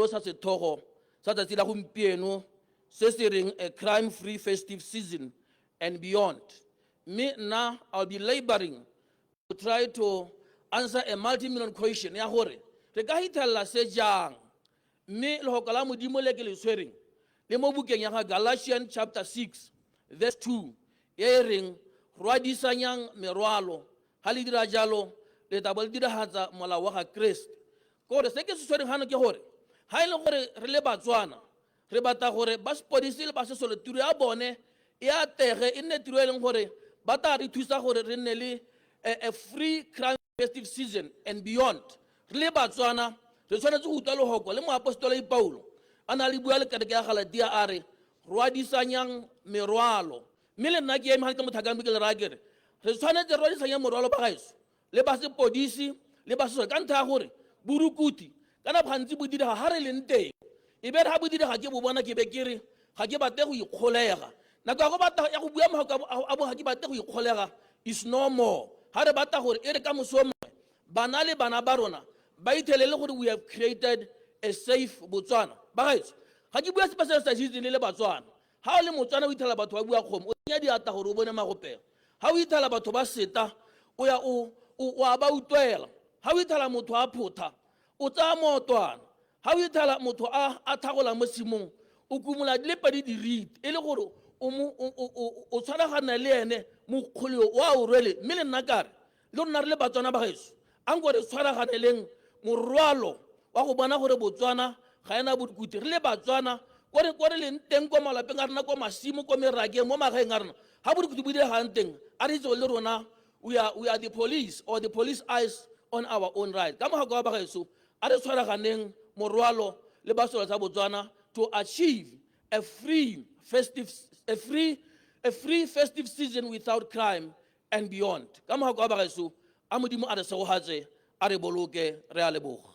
tlhalosa sethogo sa tsatsi la gompieno se se reng a crime free festive season and beyond. Mme nna I'll be laboring to try to answer a multi-million question ya gore re ka hithelela se jang. Mme lehoko la Modimo le ke le tshwereng le mo bukeng ya ga Galatians chapter 6 verse 2 e e reng rwadisanyang merwalo, ga le dira jalo le tla bo le diragatsa molao wa ga Kreste. Ke gore se ke se tshwereng gano ke gore ga e le gore re le Batswana re batla gore ba sepodisi le ba sesole tiro ya bone e atege, e nne tiro e leng gore ba tla re thusa gore re nne le a free crime festive season and beyond. Re le Batswana re tshwanetse go utlwa lehoko le moapostoloi Paulo a na le bua le kereke ya Galatia a re rwadisanyang merwalo. Mme le nna ke eme ga ke motlhakampe ke le raya kere re tshwanetse re rwadisanye morwalo ba gaetsho le ba sepodisi le ba sesole ka ntlha ya gore borukuthi kana gantsi bo direga ga re leng teng, e be re ga bo direga ke bo bona ke be ke re ga ke batle go ikgolega. Nako ya go batla ya go bua mafoko a bo ga ke batle go ikgolega is no more. Ga re batla gore e re ka moso mongwe bana le bana ba rona ba ithelele gore we have created a safe Botswana. Bagaetsho, ga ke bua sepe se se sa itseng le le Batswana. Ga o le Motswana o ithela batho ba bua kgomo, o tsenya diatla gore o bone magopelo. Ga o ithela batho ba seta, o ya o o a ba utlwela. Ga o ithela motho a photha, o tsaya mootwana. Ga o ithela motho a a tlhagola mo tshimong, o kumola di le pedi dirite e le gore o mo o tshwaragana le ene mokgoleo o a o rwele. Mme le nna kare le rona re le Batswana ba gaetsho, a nko re tshwaraganeleng morwalo wa go bona gore Botswana ga ena borukuthi. Re le Batswana ko re ko re leng teng ko malapeng a rona, ko masimo, ko merakeng, mo magaeng a rona, ga borukuthi bo diregang teng, a re itse gore le rona we are the police or the police eyes on our own right. Ka mogako wa bagaetsho, a re tshwaraganeng morwalo le basolo tsa Botswana to achieve a free festive season without crime and beyond. Ka mogako wa bagaetsho, a Modimo a re segogatse, a re boloke, re a leboga.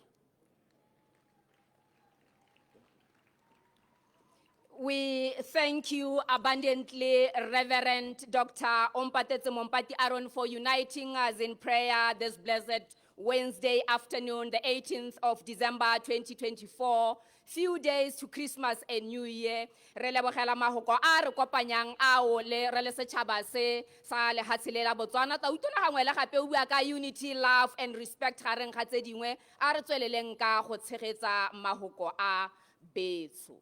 We thank you abundantly, Reverend Dr. Ompatetse Mompati Aaron, for uniting us in prayer this blessed Wednesday afternoon, the 18th of December 2024. Few days to Christmas and New Year. Re lebogela mahoko a re kopanyang ao le re le setšhaba se sa lehatshe le la Botswana. Tautona gangwe le gape o bua ka unity, love and respect gareng ga tse dingwe. A re tsweleleng ka go tshegetsa mahoko a betsho.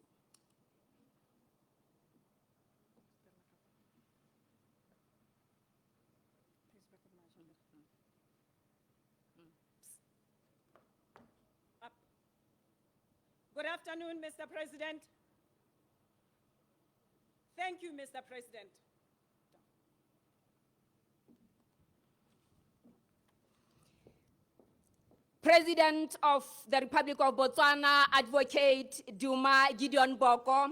Up. Good afternoon, Mr. President. Thank you, Mr. President. President of the Republic of Botswana, Advocate Duma Gideon Boko,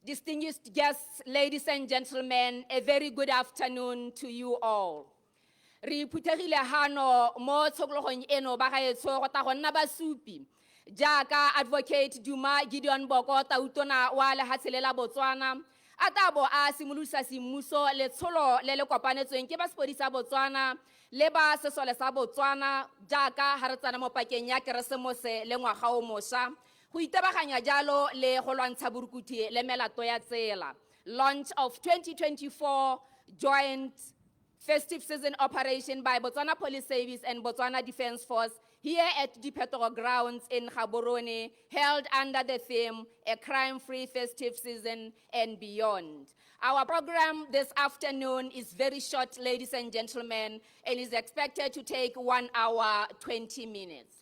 distinguished guests, ladies and gentlemen, a very good afternoon to you all. Re phuthegile hano mo tshokologong eno ba gaetsho go tla go nna basupi jaaka Advocate Duma Gideon Boko, tautona wa lehatshe le la Botswana, a tla bo a simolodisa semmuso letsholo le le kopanetsweng ke ba sepodisi sa Botswana le ba sesole sa Botswana jaaka ha re tsena mo pakeng ya Keresemose le ngwaga o mošwa go itebaganya jalo le go lwantsha borukuthi le melato ya tsela. Launch of 2024 joint festive season operation by Botswana Police Service and Botswana Defence Force here at Diphetogo Grounds in Gaborone, held under the theme, A Crime-Free Festive Season and Beyond. Our program this afternoon is very short, ladies and gentlemen, and is expected to take 1 hour, 20 minutes.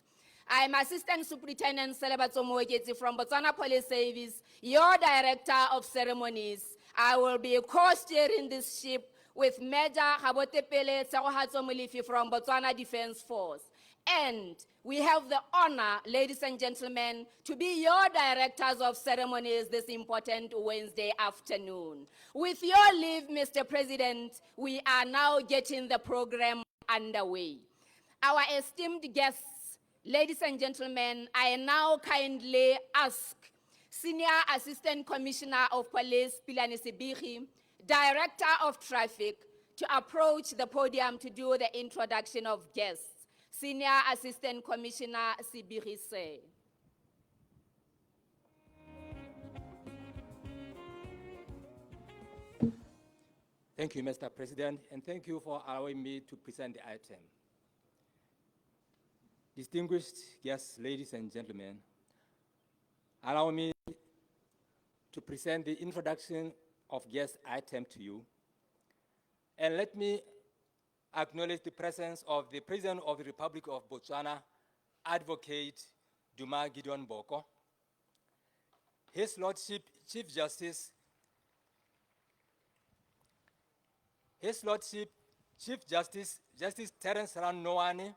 I'm Assistant Superintendent Selebatso Moeketsi from Botswana Police Service, your Director of Ceremonies. I will be co-steering this ship with Major Gabotepele Tsegohatso Molefi from Botswana Defence Force. And we have the honor, ladies and gentlemen, to be your directors of ceremonies this important Wednesday afternoon. With your leave, Mr. President, we are now getting the program underway. Our esteemed guests, ladies and gentlemen, I now kindly ask Senior Assistant Commissioner of Police Pilane Sebigi, Director of Traffic, to approach the podium to do the introduction of guests. Senior Assistant Commissioner Sebigi, sir. Thank you, Mr. President, and thank you for allowing me to present the item. Distinguished guests, ladies and gentlemen, allow me to present the introduction of guest item to you. And let me acknowledge the presence of the President of the Republic of Botswana, Advocate Duma Gideon Boko, His Lordship Chief Justice His Lordship Chief Justice Justice Terence Ranoane,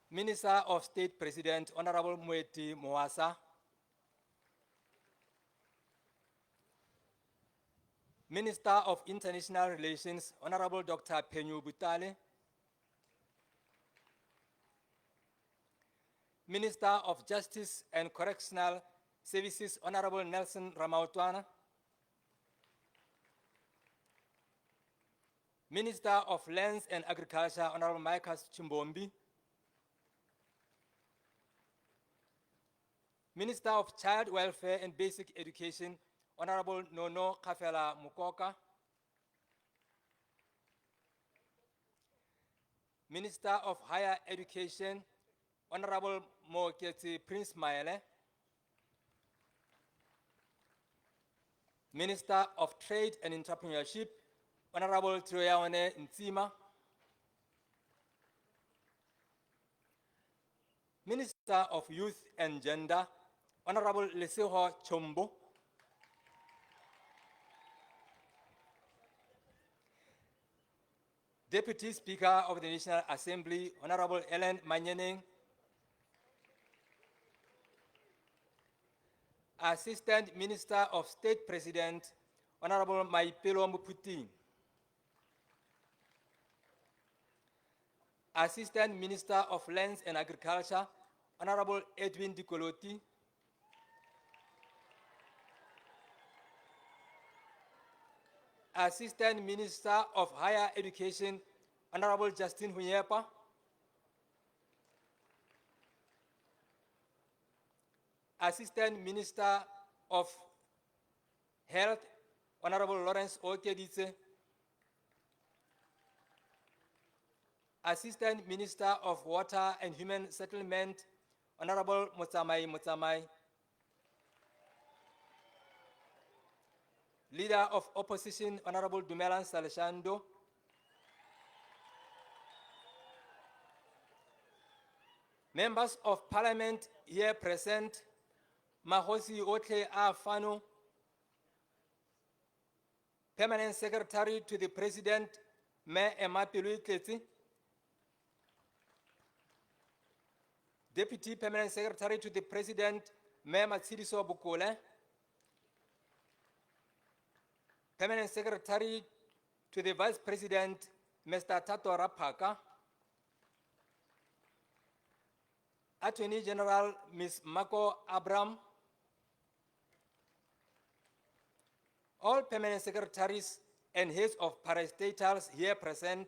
Minister of State President Honorable Moeti Moasa, Minister of International Relations Honorable Dr. Penyu Butale, Minister of Justice and Correctional Services Honorable Nelson Ramautwana, Minister of Lands and Agriculture Honorable Micah Chimbombi, Minister of Child Welfare and Basic Education Honorable Nono Kafela Mukoka, Minister of Higher Education Honorable Moketsi Prince Maele, Minister of Trade and Entrepreneurship, Honorable Troyaone Ntsima, Minister of Youth and Gender, Honorable Leseho Chombo, Deputy Speaker of the National Assembly, Honorable Ellen Manyeneng, Assistant Minister of State President, Honorable Maipelo Muputi. Assistant Minister of Lands and Agriculture, Honorable Edwin Dikoloti. Assistant Minister of Higher Education, Honorable Justin Hunyepa. Assistant Minister of Health, Honorable Lawrence Okeditse. Assistant Minister of Water and Human Settlement, Honorable Motsamai Motsamai. Leader of Opposition, Honorable Dumelang Saleshando. Members of Parliament here present, Mahosi Otle A Fano, Permanent Secretary to the President, Me Emma Tletsi, Deputy Permanent Secretary to the President, Me Matshidiso Bokole, Permanent Secretary to the Vice President, Mr. Tato Rapaka, Attorney General, Ms. Mako Abram, all permanent secretaries and heads of parastatals here present,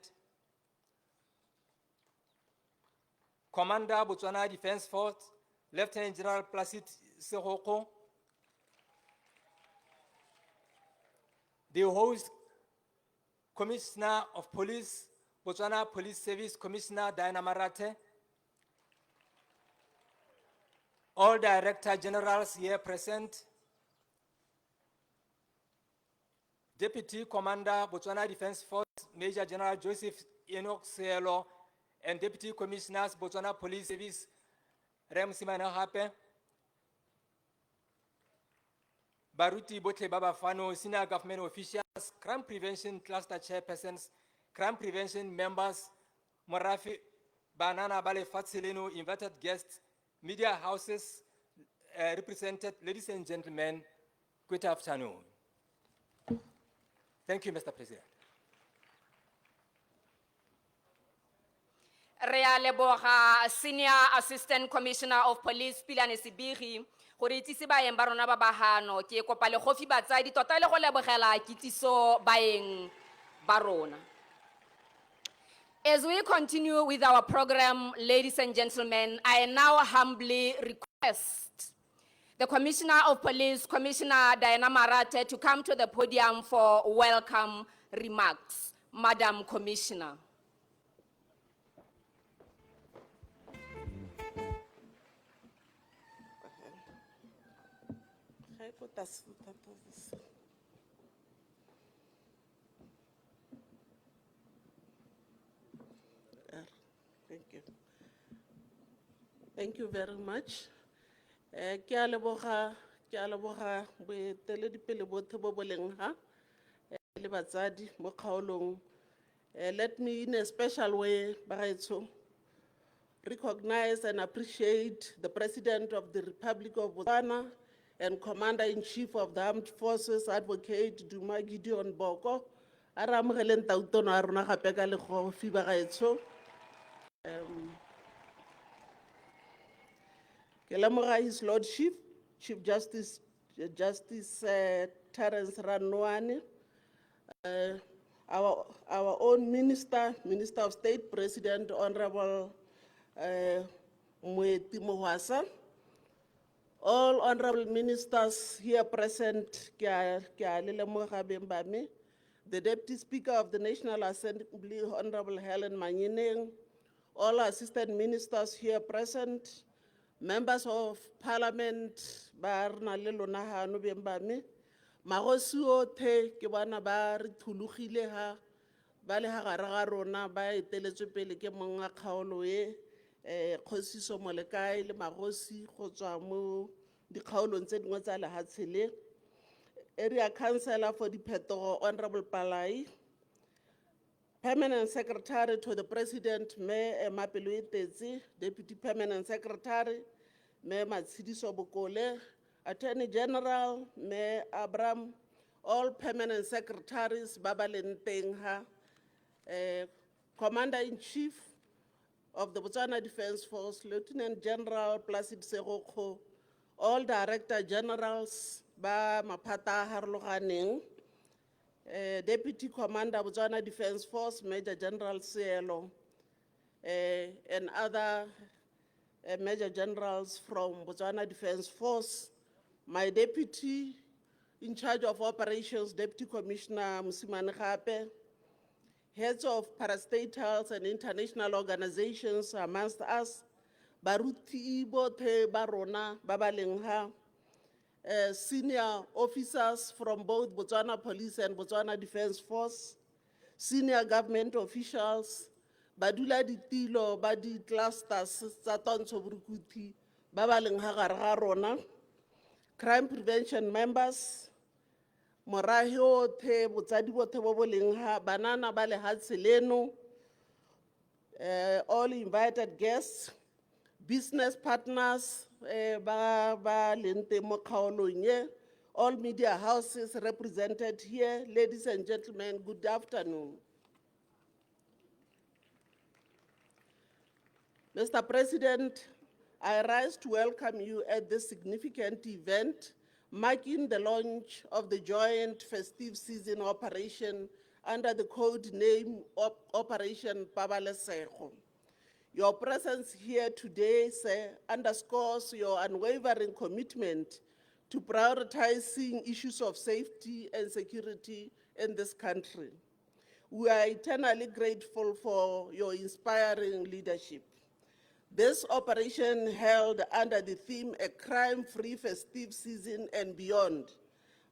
Commander Botswana Defense Force, Lieutenant General Placid Segokgo, the host Commissioner of Police, Botswana Police Service Commissioner Diana Marate, all Director Generals here present, Deputy Commander Botswana Defense Force Major General Joseph Enoch Seelo and Deputy Commissioners Botswana Police Service Rem Simane Hape, Baruti botlhe ba ba fano, senior government officials, crime prevention cluster chairpersons, crime prevention members, morafe, banana ba lefatshe leno, invited guests, media houses represented, ladies and gentlemen, good afternoon. Thank you, Mr. President. Re a leboga Senior Assistant Commissioner of Police Pilane Sebigi gore itsise baeng ba rona ba bahano ke kopa legofi batsadi tota le go lebogela kitsiso baeng ba rona. As we continue with our program, ladies and gentlemen, I now humbly request the Commissioner of Police, Commissioner Diana Marate, to come to the podium for welcome remarks. Madam Commissioner. Ga e ko tlase thata this. Thank you. Thank you very much. Ke a leboga, ke a leboga boeteledipele bothe bo bo leng ha, le batsadi mo kgaolong. Let me in a special way, bagaetsho, recognize and appreciate the President of the Republic of Botswana and Commander-in-Chief of the Armed Forces, Advocate Duma Gideon Boko. A re amogeleng tautono a rona gape ka legofi bagaetsho. Ke lemoga His Lordship, Chief Justice, Justice Terence Ranoane, our own minister, Minister of State, President Honorable Moeti Mohwasa, all honorable ministers here present, ke a le lemoga beng ba me, the Deputy Speaker of the National Assembly, Honorable Helen Manyeneng, all assistant ministers here present, members of parliament ba re nang le lona hano beng ba me, magosi othe ke bona ba re thulugile ha, ba le ha gare ga rona ba eteletswe pele ke monga kgaolo e, Kgosiso Molekae le magosi go tswa mo dikgaolong tse dingwe tsa lehatshe le. Area Councillor for Diphetogo, Honorable Palai, Permanent Secretary to the President, Mayor Mapelo Tetse, Deputy Permanent Secretary, Mayor Matshidiso Bokole, Attorney General, Mayor Abram, all permanent secretaries, ba ba leng teng ha, Commander-in-Chief of the Botswana Defense Force, Lieutenant General Placid Segokgo, all Director Generals ba maphata a harologaneng, Deputy Commander Botswana Defense Force, Major General Seelo, and other Major Generals from Botswana Defense Force, my deputy in charge of operations, Deputy Commissioner Mosimane Gape, heads of parastatals and international organizations amongst us, baruti bothe ba rona ba ba leng ha, senior officers from both Botswana Police and Botswana Defense Force, senior government officials, badula ditilo ba di clusters tsa twantsho borukuthi ba ba leng ha gare ga rona, crime prevention members, morahe othe, botsadi bothe bo bo leng ha, banana ba lehatshe leno, all invited guests, business partners, ba ba leng teng mo kgaolong e, all media houses represented here, ladies and gentlemen, good afternoon. Mr. President, I rise to welcome you at this significant event marking the launch of the joint festive season operation under the code name Operation Pabalesego. Your presence here today, sir, underscores your unwavering commitment to prioritizing issues of safety and security in this country. We are eternally grateful for your inspiring leadership. This operation, held under the theme A Crime-Free Festive Season and Beyond,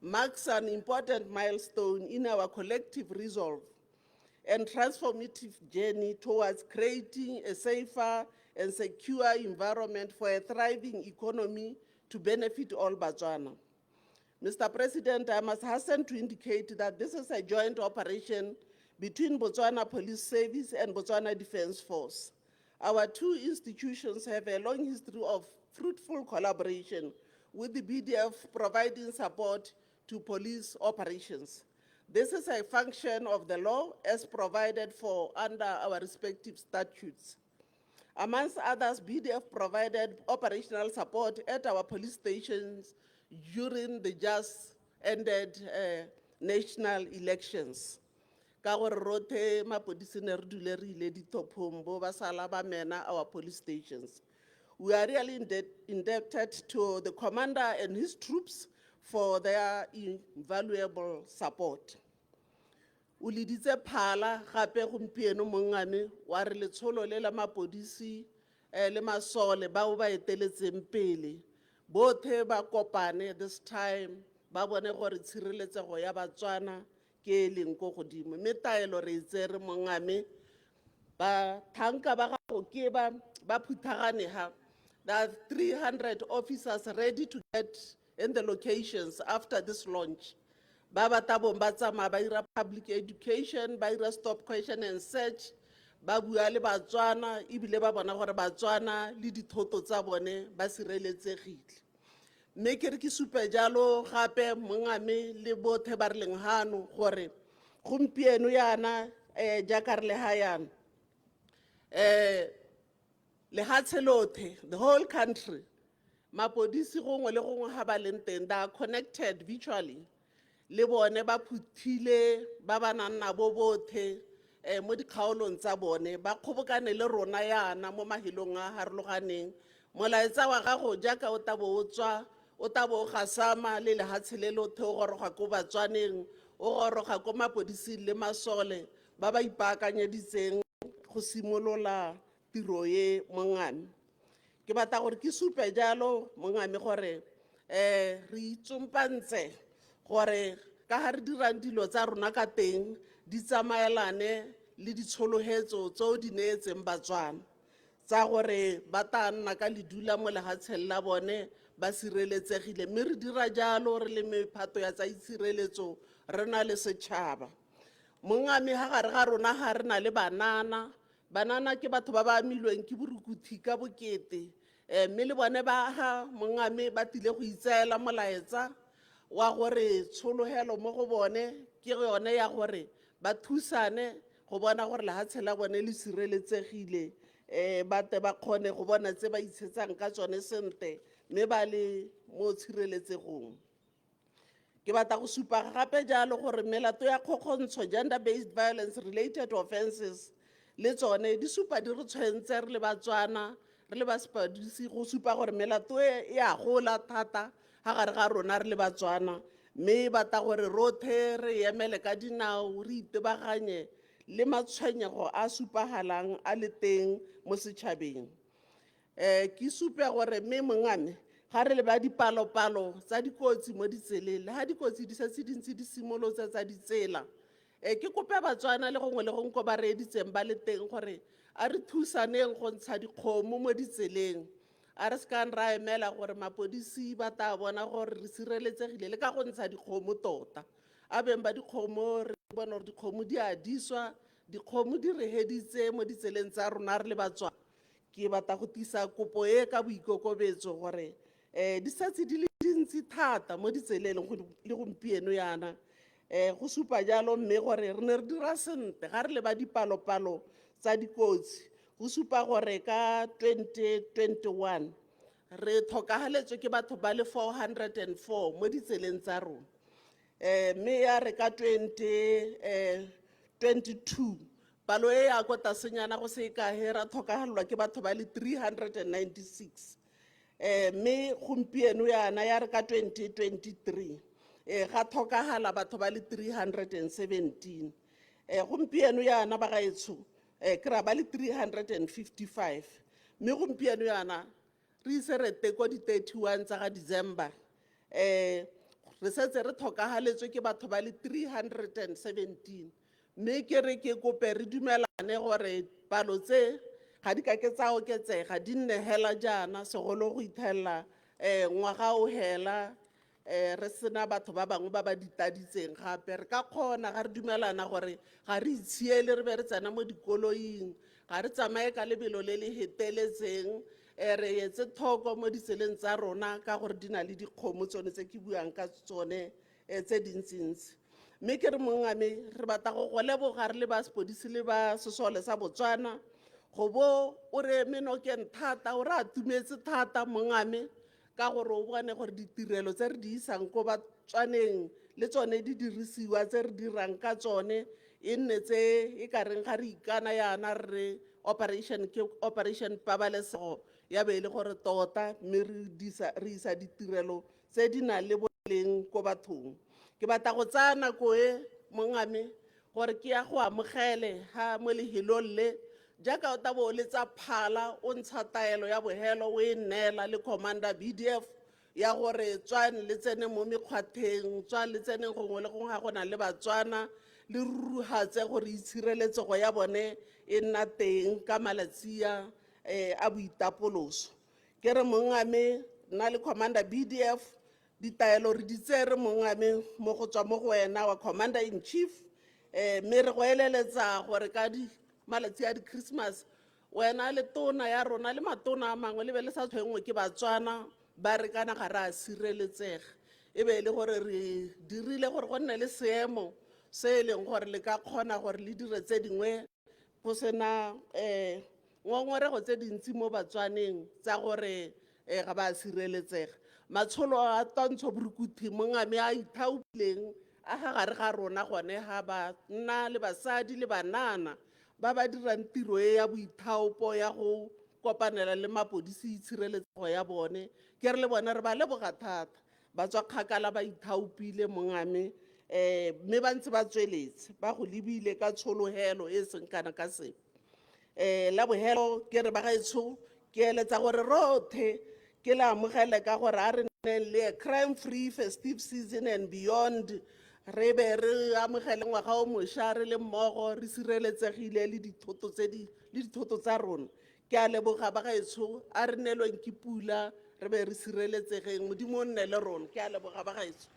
marks an important milestone in our collective resolve and transformative journey towards creating a safer and secure environment for a thriving economy to benefit all Botswana. Mr. President, I must hasten to indicate that this is a joint operation between Botswana Police Service and Botswana Defense Force. Our two institutions have a long history of fruitful collaboration, with the BDF providing support to police operations. This is a function of the law as provided for under our respective statutes. Amongst others, BDF provided operational support at our police stations during the just ended national elections. Ka gore rothe mapodisi ne re dule re ile ditophong bo ba sala ba mena our police stations. We are really indebted to the commander and his troops for their invaluable support. O leditse phala gape gompieno mongame wa re letsholo le la mapodisi le masole bao ba eteletseng pele bothe ba kopane this time ba bone gore tshireletsego ya Batswana ke e leng ko godimo mme taelo re e tsere mongame bathanka ba gago ke ba ba phuthagane ha. There are 300 officers ready to get in the locations after this launch. Ba ba tabong ba tsamaya ba ira public education, ba ira stop question and search, ba bua le Batswana ebile ba bona gore Batswana le dithoto tsa bone ba sireletsegile. Mme ke re ke supe jalo gape mongame le bothe ba re leng hano gore gompieno yana jaaka re le ha yana lehatshe lothe, the whole country, mapodisi gongwe le gongwe ha ba leng teng, they are connected virtually le bone ba phuthile ba ba nang nabo bothe mo dikgaolong tsa bone ba kgobokane le rona yana mo mahelong a harologaneng. Molaetsa wa gago jaaka o tabo o tswa o tabo o gasama le lehatshe le lothe o goroga ko Batswaneng o goroga ko mapodising le masole ba ba ipaakanyeditseng go simolola tiro e mongame. Ke batla gore ke supe jalo mongame gore re itsompantse gore ka ha re dirang dilo tsa rona ka teng di tsamaelane le ditsholohetso tseo di neetseng Batswana tsa gore ba tla nna ka ledula mo lehatsheng la bone ba sireletsegile mme re dira jalo re le mephato ya tsa itshireletso re na le setšhaba. Mongame ha gare ga rona ga re na le banana, banana ke batho ba ba amilweng ke borukuthi ka bokete mme le bone ba ha mongame ba tile go itseela molaetsa wa gore tshologelo mo go bone ke yone ya gore ba thusane go bona gore lehatshe la bone le sireletsegile ba tle ba kgone go bona tse ba itshetsang ka tsone sentle mme ba le mo tshireletsegong. Ke batla go supa gape jalo gore melato ya kgokgontsho, gender based violence related offences, le tsone di supa di re tshwentse re le Batswana re le ba sepodisi go supa gore melato e e a gola thata ha gare ga rona re le Batswana mme e batla gore rothe re emele ka dinao re itebaganye le matshwenyego a supagalang a le teng mo setšhabeng. Ke supe gore mme mongame ga re le ba dipalopalo tsa dikotsi mo ditseleng le ha dikotsi di setse di ntse di simolotse tsa ditsela ke kope Batswana le gongwe le gongwe ko ba reeditseng ba le teng gore a re thusaneng go ntsha dikgomo mo ditseleng a re sekang ra emela gore mapodisi ba tla bona gore re sireletsegile le ka go ntsha dikgomo tota a beng ba dikgomo re bona gore dikgomo di a diswa dikgomo di re heditse mo ditseleng tsa rona re le Batswana. Ke batla go tlisa kopo e ka boikokobetso gore di setse di le dintsi thata mo ditseleng le gompieno yana go supa jalo mme gore re ne re dira sentle ga re le ba dipalopalo tsa dikotsi go supa gore ka 2021 re tlhokagaletswe ke batho ba le 404 mo ditseleng tsa rona mme ya re ka 2022 palo e ya ko tasenyana go se kae ra tlhokagalelwa ke batho ba le 396 mme gompieno yana ya re ka 2023 ga tlhokagala batho ba le 317 gompieno yana bagaetsho ke ra ba le 355 mme gompieno yana re ise re te ko di 31 tsa ga December re setse re tlhokagaletswe ke batho ba le 317 mme ke re ke kope re dumelane gore palo tse ga di ka ke tsa oketsega di nne hela jaana segolo go ithelela ngwaga o hela re sena batho ba bangwe ba ba ditaditseng gape re ka kgona ga re dumelana gore ga re itshiele re be re tsena mo dikoloing ga re tsamaye ka lebelo le le heteletseng re etse thoko mo ditseleng tsa rona ka gore di na le dikgomo tsone tse ke buang ka tsone tse dintsintsi. Mme ke re mongame re batla go go leboga re le ba sepodisi le ba sesole sa Botswana go bo o re eme nokeng thata o re atumetse thata mongame ka gore o bone gore ditirelo tse re di isang ko Batswaneng le tsone di dirisiwa tse re dirang ka tsone e nne tse e ka reng ga re ikana yana re. Operation ke Operation Pabalesego ya be e le gore tota mme re disa re isa ditirelo tse di nang le boleng ko bathong. Ke batla go tsaya nako e mongame gore ke ya go amogele ha mo lehelong le jaaka o tabo o letsa phala o ntsha taelo ya bohelo o e neela le commander BDF ya gore tswang le tsene mo mekgwatheng, tswang le tsene gongwe le gongwe ga go na le Batswana, le ruruhatse gore itshireletsego ya bone e nna teng ka malatsi a a boitapoloso. Ke re mongame nna le commander BDF ditaelo re di tsere mongame mo go tswa mo go wena wa commander in chief, mme re go eleletsa gore ka di malatsi a di-Christmas wena le tona ya rona le matona a mangwe le be le sa tshwenngwe ke Batswana ba re kana ga re a sireletsega, e be e le gore re dirile gore go nne le seemo se e leng gore le ka kgona gore le dire tse dingwe go sena ngongorego tse dintsi mo Batswaneng tsa gore ga ba sireletsega. Matsholo a twantsho borukuthi mongame a ithaopileng a ga gare ga rona gone ga ba nna le basadi le banana ba ba dirang tiro e ya boithaopo ya go kopanela le mapodisi itshireletsego ya bone, ke re le bone re ba leboga thata, ba tswa kgakala ba ithaopile mongame, mme ba ntse ba tsweletse ba go lebile ka tshologelo e seng kana ka sepe. La bohelo ke re bagaetsho ke eletsa gore rotlhe ke le amogele ka gore a re nneng le a crime free festive season and beyond, re be re amogele ngwaga o mošwa re le mmogo re sireletsegile le dithoto tse di le dithoto tsa rona. Ke a leboga bagaetsho, a re neelweng ke pula re be re sireletsegeng, Modimo o nne le rona. Ke a leboga bagaetsho.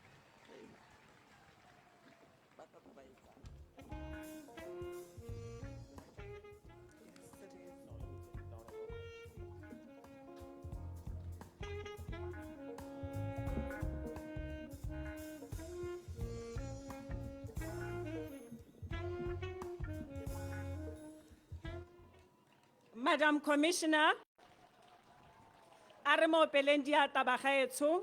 Madam Commissioner, a re mo opeleng diatla bagaetsho.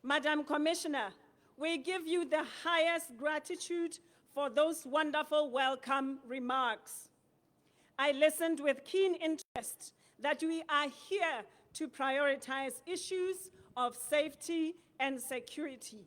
Madam Commissioner, we give you the highest gratitude for those wonderful welcome remarks. I listened with keen interest that we are here to prioritize issues of safety and security.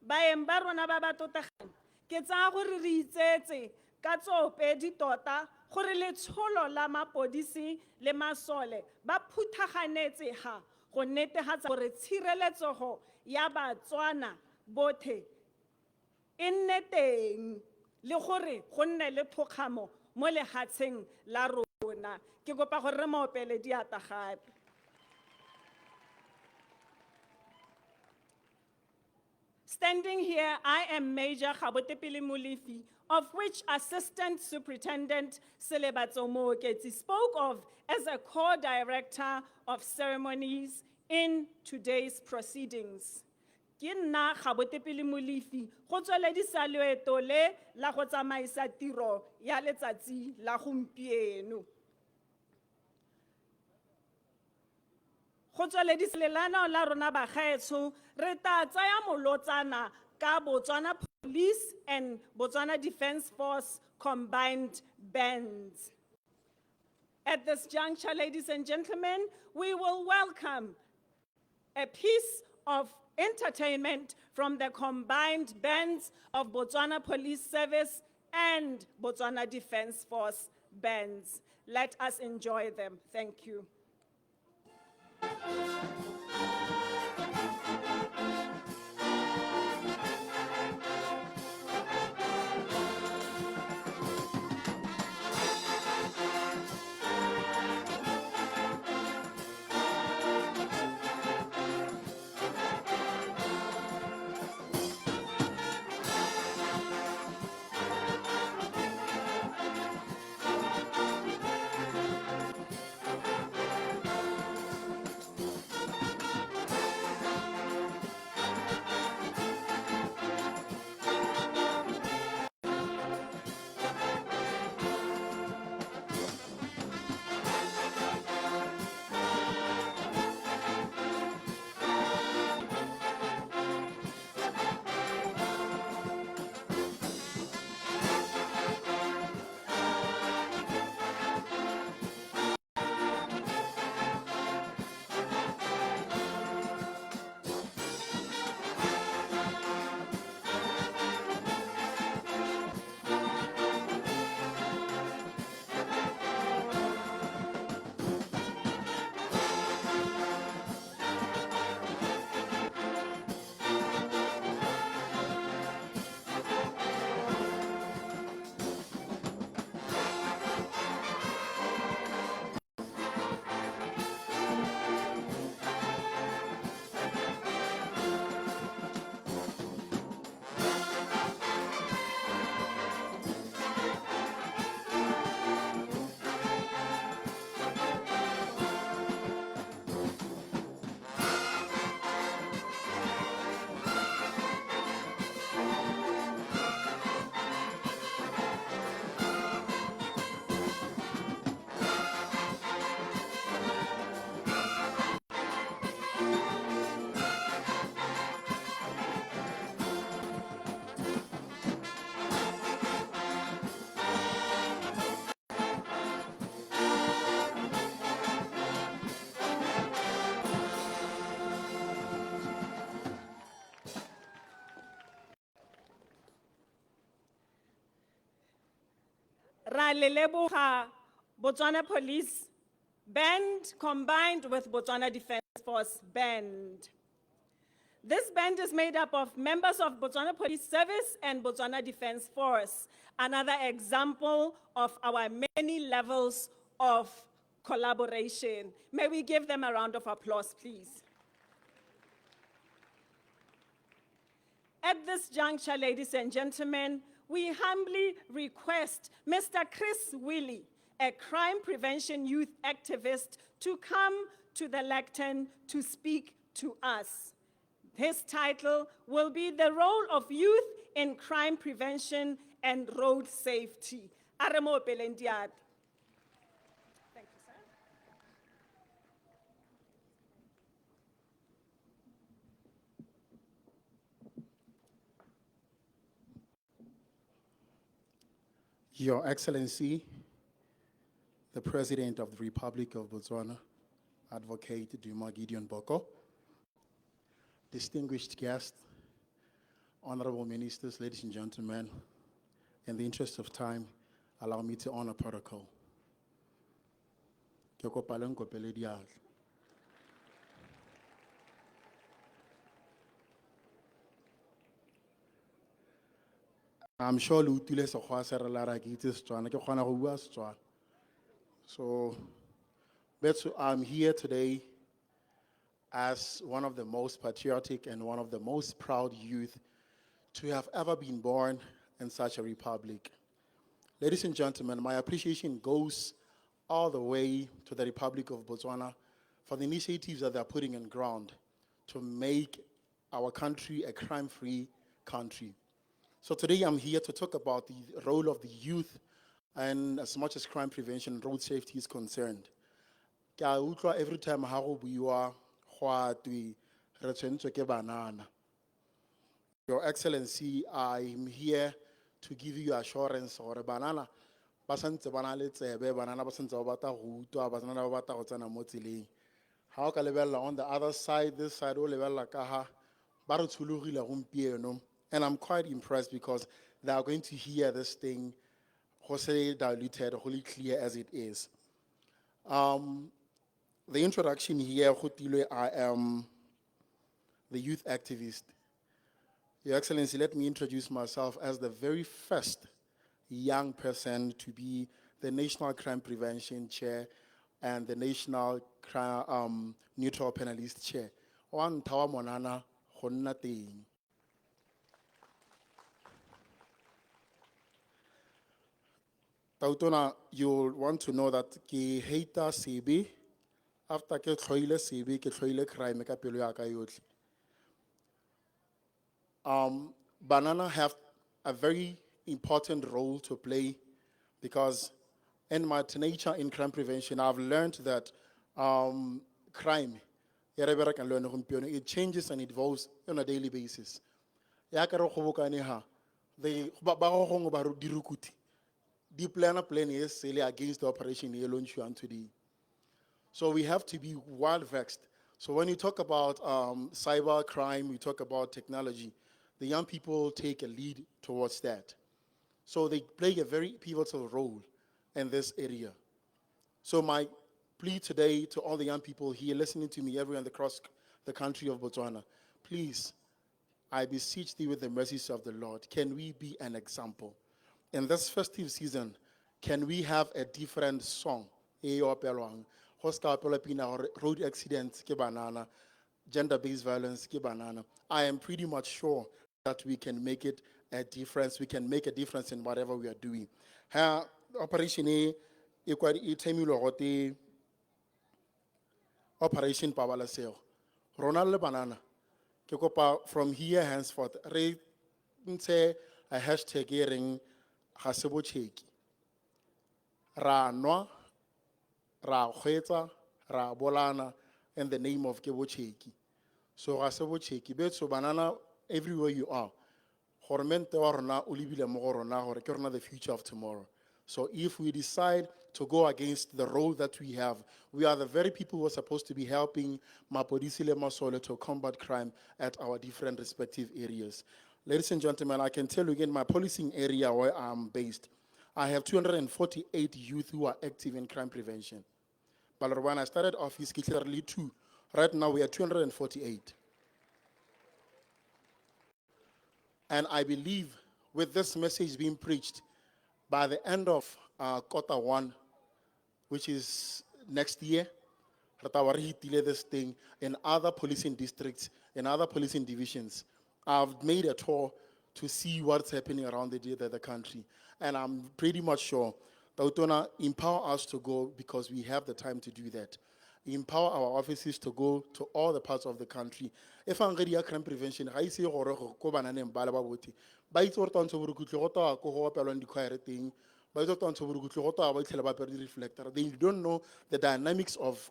Baeng ba rona ba ba tlotlegang, ke tsaya gore re itsetse ka tsoopedi tota gore letsholo la mapodisi le masole ba phuthaganetse ga go netefatsa gore tshireletsego ya Batswana bothe e nne teng le gore go nne le thokgamo mo lehatsheng la rona. Ke kopa gore re mo opele diatla gape. Standing here, I am Major Gabotepele Molefi, of which Assistant Superintendent Selebatso Mooketsi spoke of as a co-director of ceremonies in today's proceedings. Ke nna Gabotepele Molefi, go tsweledisa loeto le la go tsamaisa tiro ya letsatsi la gompieno. Go tsweledisa lenaneo la rona bagaetsho, re tla tsaya molotsana ka Botswana Police and Botswana Defence Force combined bands. At this juncture, ladies and gentlemen, we will welcome a piece of entertainment from the combined bands of Botswana Police Service and Botswana Defence Force bands. Let us enjoy them. Thank you. Ra le leboga Botswana Police Band combined with Botswana Defence Force Band. This band is made up of members of Botswana Police Service and Botswana Defence Force, another example of our many levels of collaboration. May we give them a round of applause, please. At this juncture, ladies and gentlemen, we humbly request Mr. Chris Willie, a crime prevention youth activist, to come to the lectern to speak to us. His title will be The Role of Youth in Crime Prevention and Road Safety. A re mo opeleng diatla. Thank you, sir. Your Excellency, the President of the Republic of Botswana, Advocate Duma Gideon Boko, distinguished guests, honorable ministers, ladies and gentlemen, in the interest of time, allow me to honor protocol. Ke kopa le nkopele diatla. I'm sure le utlwile Sekgowa se re lara ke itse Setswana, ke kgona go bua Setswana. So, Betsu, I'm here today as one of the most patriotic and one of the most proud youth to have ever been born in such a republic. Ladies and gentlemen, my appreciation goes all the way to the Republic of Botswana for the initiatives that they're putting in ground to make our country a crime-free country. So today I'm here to talk about the role of the youth and as much as crime prevention and road safety is concerned. Ke a utlwa every time ha go buiwa go a twe re tshwentswe ke banana. Your Excellency, I'm here to give you assurance gore banana ba santse ba na le tsebe, banana ba santse ba batla go utlwa, banana ba batla go tsena mo tseleng. Ha o ka lebella on the other side, this side o lebella ka ha ba re tshologile gompieno. And I'm quite impressed because they are going to hear this thing go se diluted, go le clear as it is. The introduction here, go tilwe, I am the youth activist. Your Excellency, let me introduce myself as the very first young person to be the National Crime Prevention Chair and the National Crime, Neutral Panelist Chair. Wa ntha wa monana go nna teng. Tautona, you'll want to know that ke hate sebe, after ke tlhoile sebe, ke tlhoile crime ka pelo ya ka yotlhe. Banana have a very important role to play because in my nature in crime prevention, I've learned that crime, e re berekang le yone gompieno, it changes and evolves on a daily basis. Ya ka re kgobokane ha, ba go gongwe ba re dirukuthi, di plan e sele against the operation e launchiwang today. So we have to be well vexed. So when you talk about cyber crime, we talk about technology, the young people take a lead towards that. So they play a very pivotal role in this area. So my plea today to all the young people here listening to me everywhere across the country of Botswana, please, I beseech thee with the mercies of the Lord, can we be an example? In this festive season, can we have a different song? E opelwang? Go ska opelwa pina gore road accidents ke banana, gender-based violence ke banana. I am pretty much sure that we can make it a difference. We can make a difference in whatever we are doing. Ha operation e e kwa e themilwe gote Operation Pabalesego. Rona le banana, ke kopa from here henceforth, re ntshe a hashtag e reng ga se botšheki. Ra nwa, ra kgweetsa, ra bolana in the name of ke botšheki. So ga se botšheki, betsho banana everywhere you are. Goromente wa rona o lebile mo go rona gore ke rona the future of tomorrow. So if we decide to go against the role that we have, we are the very people who are supposed to be helping mapodisi le masole to combat crime at our different respective areas. Ladies and gentlemen, I can tell you again, my policing area where I'm based, I have 248 youth who are active in crime prevention. But when I started office, ke tlile two. Right now we are 248. And I believe with this message being preached, by the end of quarter 1, which is next year, re tla ba re hitile this thing in other policing districts, in other policing divisions. I've made a tour to see what's happening around the country. And I'm pretty much sure Tautona empower us to go because we have the time to do that. Empower our offices to go to all the parts of the country. Efangedi ya crime prevention ga ise e goroge ko bananeng ba le ba bothe. Ba itse gore twantsho borukgutlhi go twa ko go opelwang dikhwaere teng. Ba itse gore twantsho borukgutlhi go twa ba itlhela ba apere di-reflector. They don't know the dynamics of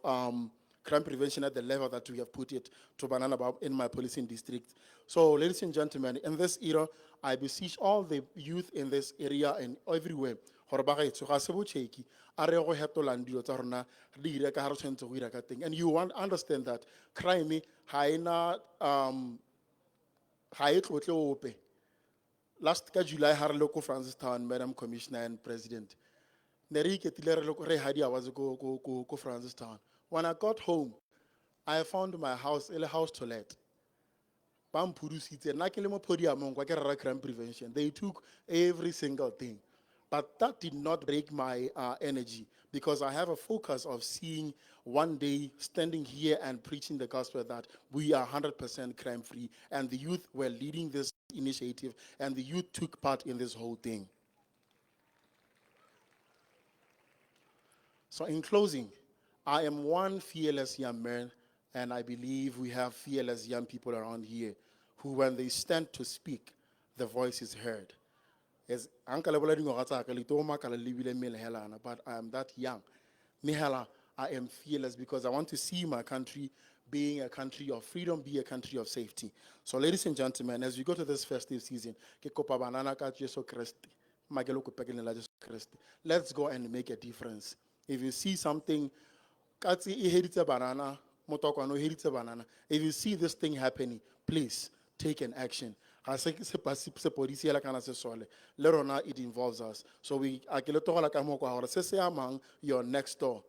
crime prevention at the level that we have put it to banana in my policing district. So, ladies and gentlemen, in this era, I beseech all the youth in this area and everywhere gore ba gaetsho ga se botšheki a re go hetolang dilo tsa rona re di dire ka ga re tshwanetse go ira ka teng. And you want understand that crime ga ena ga e tlotle ope. Last ka July ha re le ko Francistown, Madam Commissioner and President, ne re iketile re le re ha di-awards ko Francistown. When I got home, I found my house e le house to let. Ba mphudusitse nna ke le mo podiumong kwa ke rera crime prevention. They took every single thing. But that did not break my energy because I have a focus of seeing one day standing here and preaching the gospel that we are 100% crime free. And the youth were leading this initiative and the youth took part in this whole thing. So, in closing, I am one fearless young man, and I believe we have fearless young people around here who, when they stand to speak, the voice is heard. As nka le bolela dingwaga tsa ka, le tlo makala le lebile mmele helana, but I am that young. Mme hela, I am fearless because I want to see my country being a country of freedom, be a country of safety. So, ladies and gentlemen, as we go to this festive season, ke kopa banana ka Jesu Kreste, mma ke le kopa ke leina la Jesu Kreste. Let's go and make a difference. If you see something, katse e heditse banana, motokwane o heditse banana. If you see this thing happening, please take an action. Ga se sepodisi hela kana sesole, le rona it involves us. So we a ke le tlogela ka mokgwa wa gore se se amang your next door,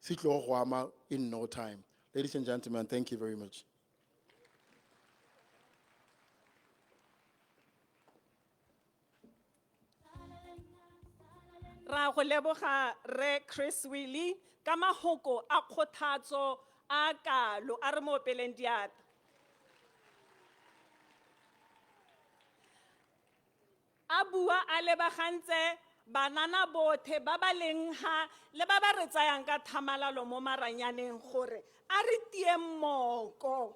se tlo go ama in no time. Ladies and gentlemen, thank you very much. Ra go leboga re Chris Willie ka mahoko a kgothatso a kalo a re mo opeleng diatla. A bua a lebagantse banana bothe ba ba leng ha le ba ba re tsayang ka thamalalo mo maranyaneng gore a re tieng moko.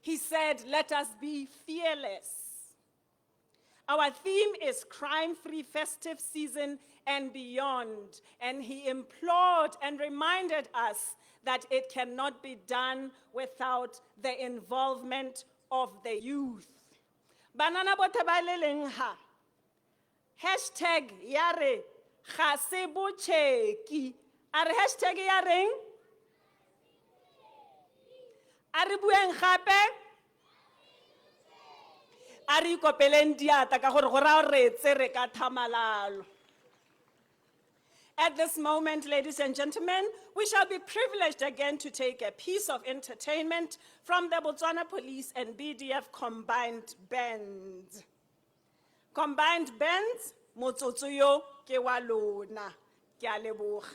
He said, "Let us be fearless." Our theme is crime free festive season and beyond. And he implored and reminded us that it cannot be done without the involvement of the youth. Banana bothe ba le leng ha. Hashtag ya re ga se botšheki. A re hashtag ya reng? A re bueng gape? A re ikopeleng diatla ka gore go raya gore re tsere ka thamalalo. At this moment, ladies and gentlemen, we shall be privileged again to take a piece of entertainment from the Botswana Police and BDF combined bands. Combined bands, motsotso yo ke wa lona. Ke a leboga.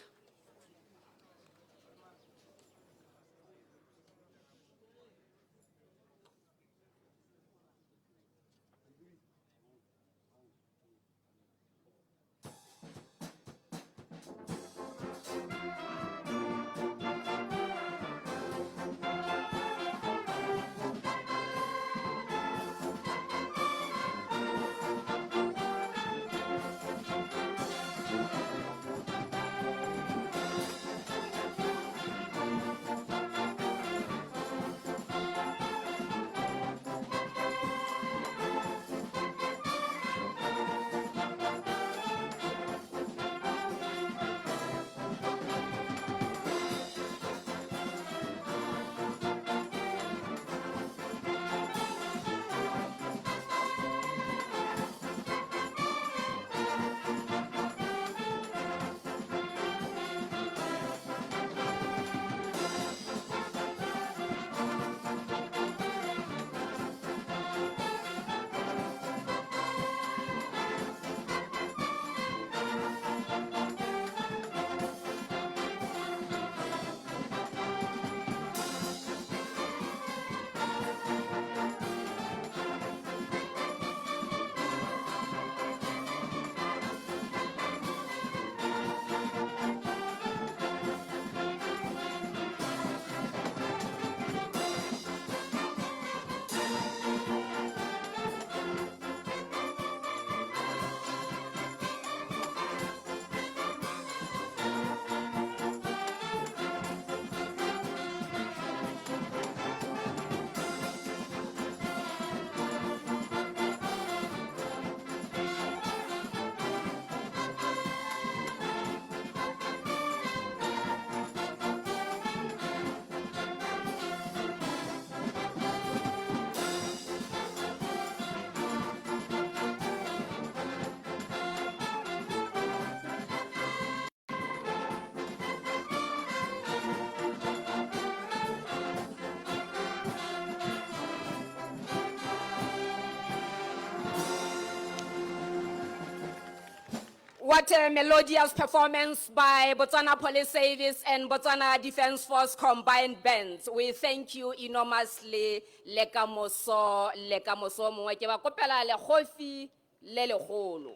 What a melodious performance by Botswana Police Service and Botswana Defense Force combined bands. We thank you enormously. Le kamoso, le kamoso mongwe ke ba kopela legofi le legolo.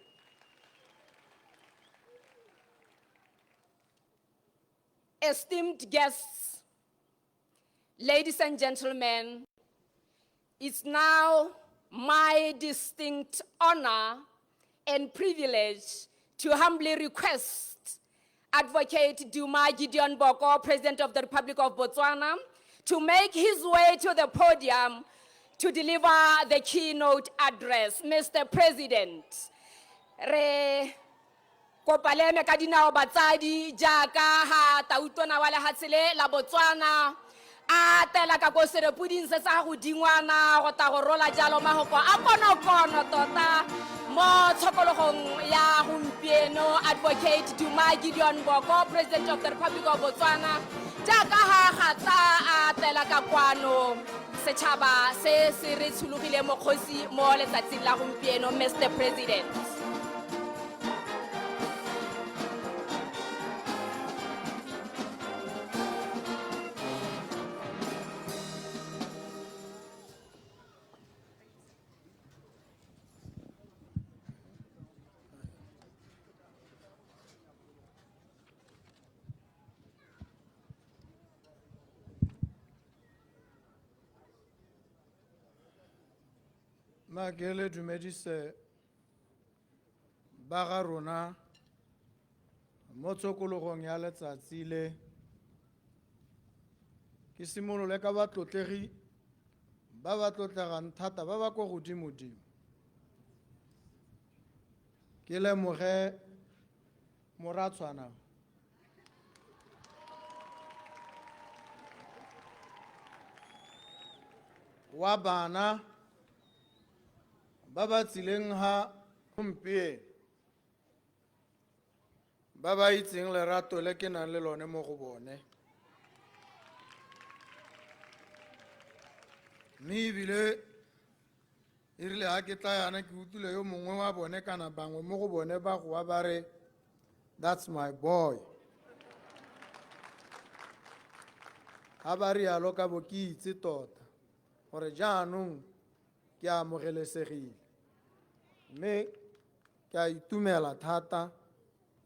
Esteemed guests, ladies and gentlemen, it's now my distinct honor and privilege to humbly request Advocate Duma Gideon Boko, President of the Republic of Botswana, to make his way to the podium to deliver the keynote address. Mr. President, re kopa le eme ka dinao batsadi jaaka ha tautona wa lehatshe le la Botswana a tela ka ko serepoding se sa godingwana go ta go rola jalo mahoko a konokono tota mo tshokologong ya gompieno. Advocate Duma Gideon Boko, President of the Republic of Botswana, jaaka ha gatsa a tela ka kwano, setšhaba se se re tshologile mokgosi mo letsatsing la gompieno. Mr President. Nna ke le dumedise ba ga rona mo tshokologong ya letsatsi le. Ke simolole ka batlotlegi ba ba tlotlegang thata ba ba ko godimodimo. Ke lemoge moratshwana wa bana ba ba tsileng ha gompieno, ba ba itseng lerato le ke nang le lone mo go bone, mme ebile e rile ha ke tla yana ke utlwile yo mongwe wa bone kana bangwe mo go bone ba goa ba re, "That's my boy." Ha ba rialo ka bo ke itse tota gore jaanong ke amogelesegile, mme ke a itumela thata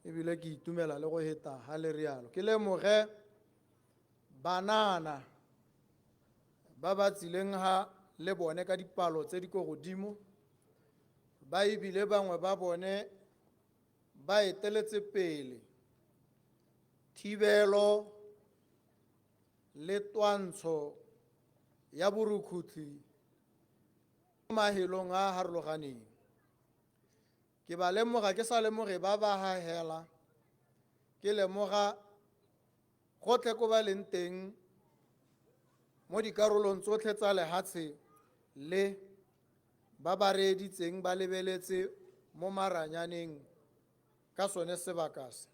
ebile ke itumela le go heta ha le rialo. Ke lemoge banana ba ba tsileng ha le bone ka dipalo tse di ko godimo, ba ebile bangwe ba bone ba eteletse pele thibelo le twantsho ya borukhutlhi mo mahelong a a harologaneng. Ke ba lemoga ke sa lemoge ba ba hahela, ke lemoga gotlhe ko ba leng teng mo dikarolong tsotlhe tsa lehatshe le ba ba reeditseng ba lebeletse mo maranyaneng ka sone sebaka se.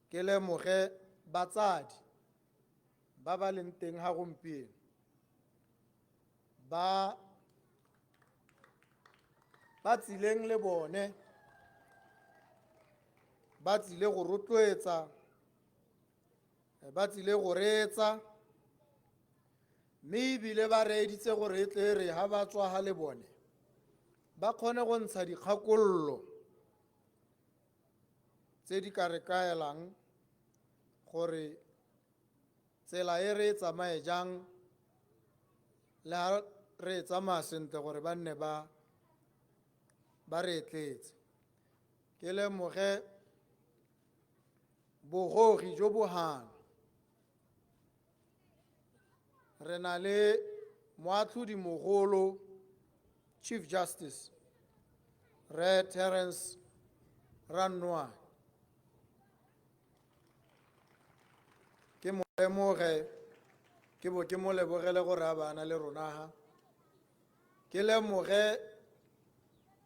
Ke lemoge batsadi ba ba leng teng ha gompieno ba ba tsileng le bone ba tsile go rotloetsa, ba tsile go reetsa, mme ebile ba reeditse gore e tle re ha ba tswa ha le bone ba kgone go ntsha dikgakololo tse di ka re kaelang gore tsela e re e tsamaye jang le ha re e tsamaya sentle gore ba nne ba ba re etletse. Ke lemoge bogogi jo bo hano, re na le moatlhodi mogolo, Chief Justice Re Terence Rannoa. Ke mo lemoge ke bo ke mo lebogele gore a bana le rona ha. Ke lemoge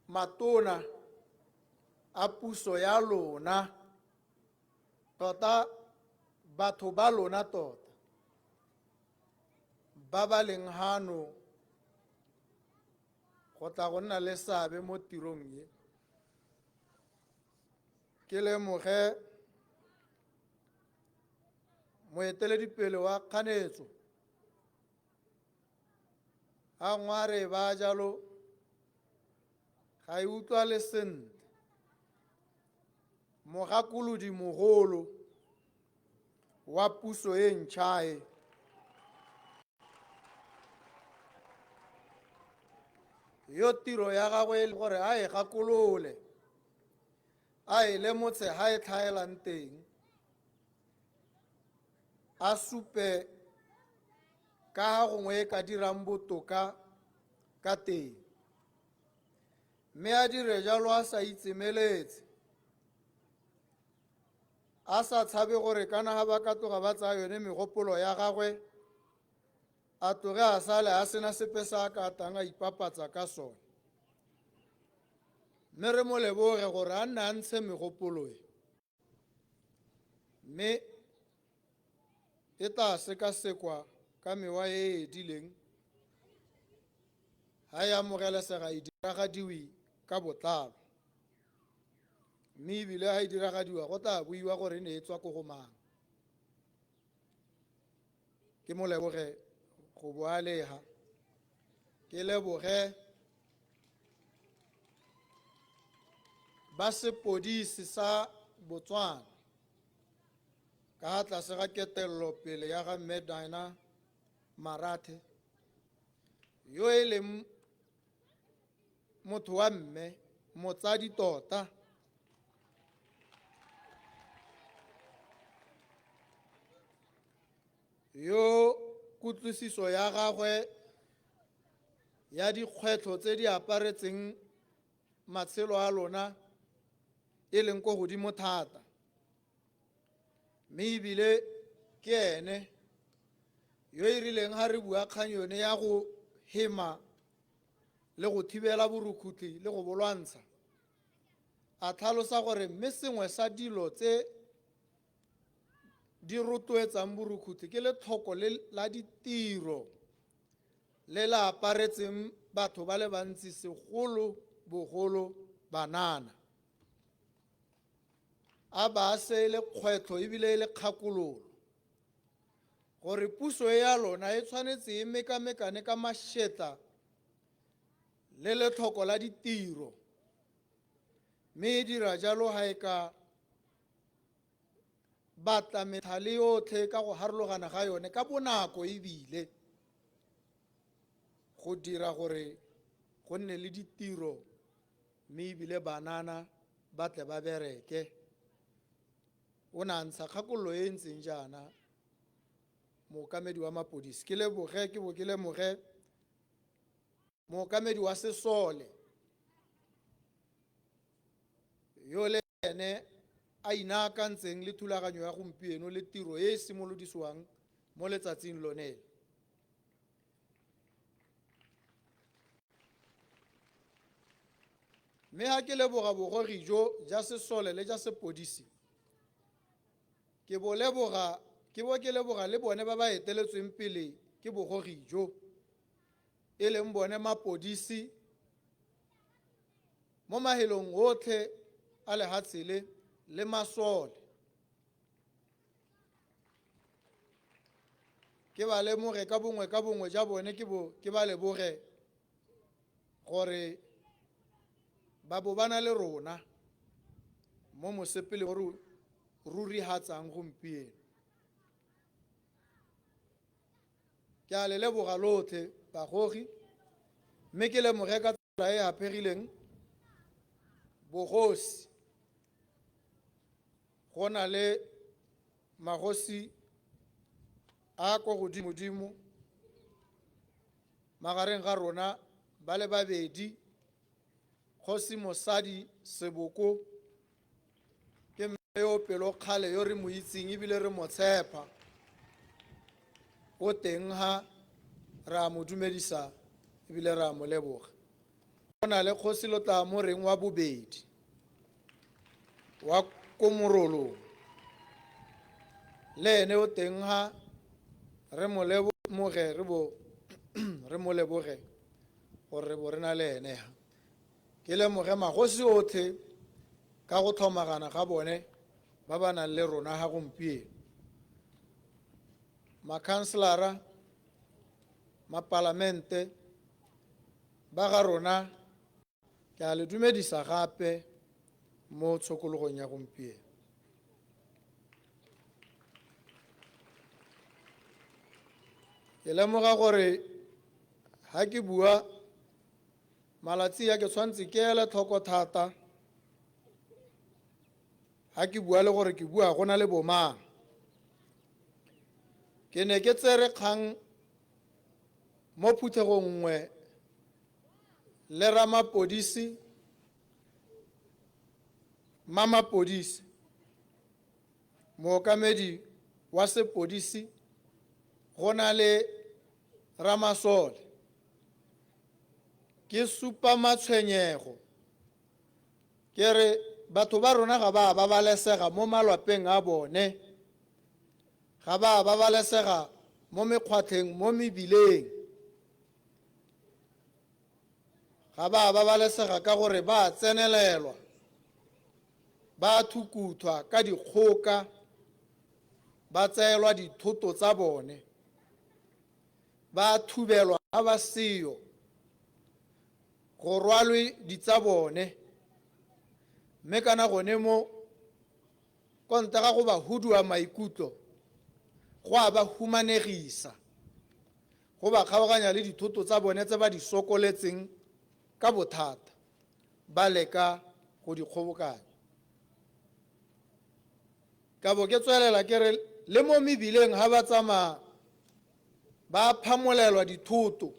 matona a puso ya lona tota, batho ba lona tota ba ba leng hano go tla go nna le seabe mo tirong e. Ke lemoge moeteledipele wa kganetso ga ngware ba jalo ga e utlwale sentle mogakolodi mogolo wa puso e ntšha e yo tiro ya gagwe e le gore a e gakolole a e lemotshe ga e tlhaelang teng a supe ka ga gongwe e ka dirang botoka ka teng mme a dire jalo a sa itsemeletse a sa tshabe gore kana ga ba ka tloga ba tsaya yone megopolo ya gagwe a tloge a sale a sena sepe sa a ka tang a ipapatsa ka sone mme re mo leboge gore a nne a ntshe megopolo e mme e tla sekasekwa ka mewa e e edileng ga e amogelesega e diragadiwe ka botlalo mme ebile ga e diragadiwa go tla buiwa gore e ne e tswa ko go mang ke mo leboge go boa leha ke leboge ba sepodisi sa Botswana ka tlase ga ketelelo pele ya ga mme Dina Marathe yo e leng motho wa mme motsadi tota yo kutlwisiso ya gagwe ya dikgwetlho tse di aparetseng matshelo a lona e leng ko godimo thata mme ebile ke ene yo e rileng ga re bua kgang yone ya go hema le go thibela borukhutlhi le go bolwantsha a tlhalosa gore mme sengwe sa dilo tse di rotloetsang borukhutlhi ke letlhoko le la ditiro le la aparetseng batho ba le bantsi segolo bogolo banana a ba se e le kgwetlho ebile e le kgakololo gore puso e ya lona e tshwanetse e mekamekane ka mašetla le letlhoko la ditiro mme e dira jalo ga e ka batla methale yotlhe ka go harologana ga yone ka bonako ebile go dira gore go nne le ditiro mme ebile banana ba tle ba bereke o ne a ntsha kgakololo e e ntseng jaana mookamedi wa mapodisi ke leboge ke bo ke lemoge mookamedi wa sesole yo le ene a inaakantseng le thulaganyo ya gompieno le tiro e e simolodisiwang mo letsatsing lone le. Mme ga ke leboga bogogi jo ja sesole le ja sepodisi ke bo leboga ke bo ke leboga le bone ba ba eteletsweng pele ke bogogi jo e leng bone mapodisi mo mahelong otlhe a lehatshe le le masole ke ba lemoge ka bongwe ka bongwe ja bone ke bo ke ba leboge gore ba bo ba na le rona mo mosepele o re rurihatsang gompieno ke a le leboga lotlhe bagogi mme ke lemoge ka tsela e apegileng bogosi go na le magosi a ko godimodimo magareng ga rona ba le babedi kgosi mosadi seboko ke mme yo pelokgale yo re mo itseng ebile re mo tshepa o teng ha re a mo dumedisa ebile re a mo leboga go na le kgosi lo tla mo reng wa bobedi wa komorolong le ene o teng ha re mo lemoge re bo re mo leboge gore re bo re na le ene ha ke lemoge magosi otlhe Ka go tlhomagana ga bone ba ba nang le rona ga gompieno. Makhanselara, mapalamente, ba ga rona, ke a le dumedisa gape mo tshokologong ya gompieno. Ke lemoga gore ha ke bua malatsi a ke tshwanetse ke ele tlhoko thata ha ke bua le gore ke bua go na le bomang. Ke ne ke tsere kgang mo phuthegong nngwe le ramapodisi, mamapodisi, mookamedi wa sepodisi, go na le ramasole. Ke supa matshwenyego ke re batho ba rona ga ba babalesega mo malwapeng a bone, ga ba babalesega mo mekgwatlheng, mo mebileng, ga ba babalesega ka gore ba tsenelelwa, ba thukuthwa ka dikgoka, ba tseelwa dithoto tsa bone, ba thubelwa ga ba seyo, go rwalwe ditsa bone. Mme kana gone mo konta ga go ba hudua maikutlo, go a ba humanegisa, go ba kgaoganya le dithoto tsa bone tse ba di sokoletseng ka bothata, ba leka go di kgobokanya. Ka bo ke tswelela ke re le mo mebileng ha ba tsamaya ba phamolelwa dithoto,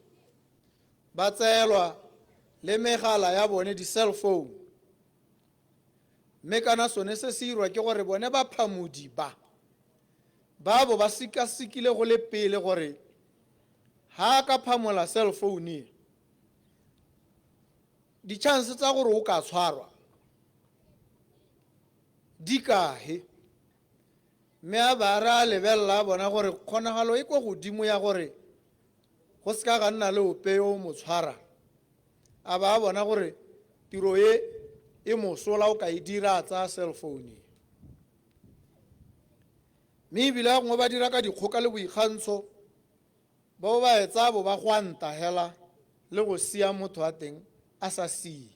ba tseelwa le megala ya bone, di-cell phone. Mme kana sone se se irwa ke gore bone ba phamodi ba ba bo ba sekasekile go le pele gore ha ka phamola cell phone e, di-chance tsa gore o ka tshwarwa di kae. Mme a ba re a lebelela a bona gore kgonagalo e kwa godimo ya gore go seka ga nna le ope yo o mo tshwarang, a ba a bona gore tiro e e mosola o ka e dira a tsaya cell phone e. Mme ebile a gongwe ba dira ka dikgoka le boikgantsho, ba bo ba e tsaya bo ba gwanta hela le go sia motho wa teng a sa sie,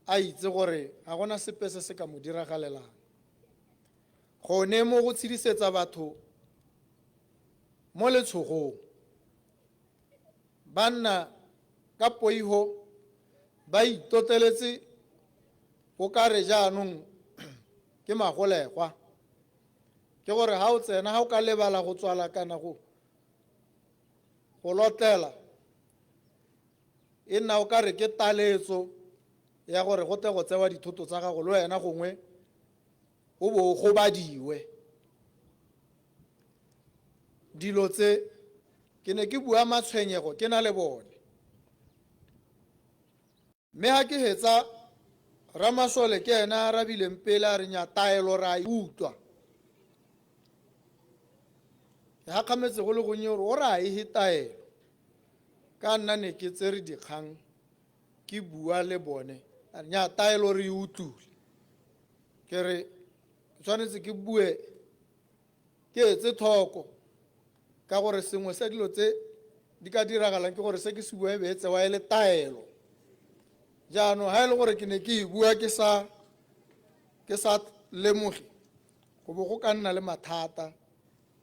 a itse gore ga gona sepe se se ka mo diragalelang. Gone mo go tshedisetsa batho mo letshogong, ba nna ka poiho, ba itoteletse o ka re jaanong ke magolegwa. Ke gore ha o tsena, ha o ka lebala go tswala kana go lotlela, e nna o ka re ke taletso ya gore go tle go tsewa dithoto tsa gago le wena gongwe o bo o gobadiwe. Dilo tse ke ne ke bua matshwenyego ke na le bone. Mme ha ke hetsa ramasole ke ena a arabileng pele a re nya taelo re a e utlwa. Ke hakgametse go le gonnye gore o re a ehe taelo. Ka nna ne ke tsere dikgang ke bua le bone, a re nya taelo re e utlwile. Ke re ke tshwanetse ke bue ke etse tlhoko, ka gore sengwe sa dilo tse di ka diragalang ke gore se ke se buang e be e tsewa e le taelo. Jaanong ha e le gore ke ne ke e bua ke sa lemoge, go bo go ka nna le mathata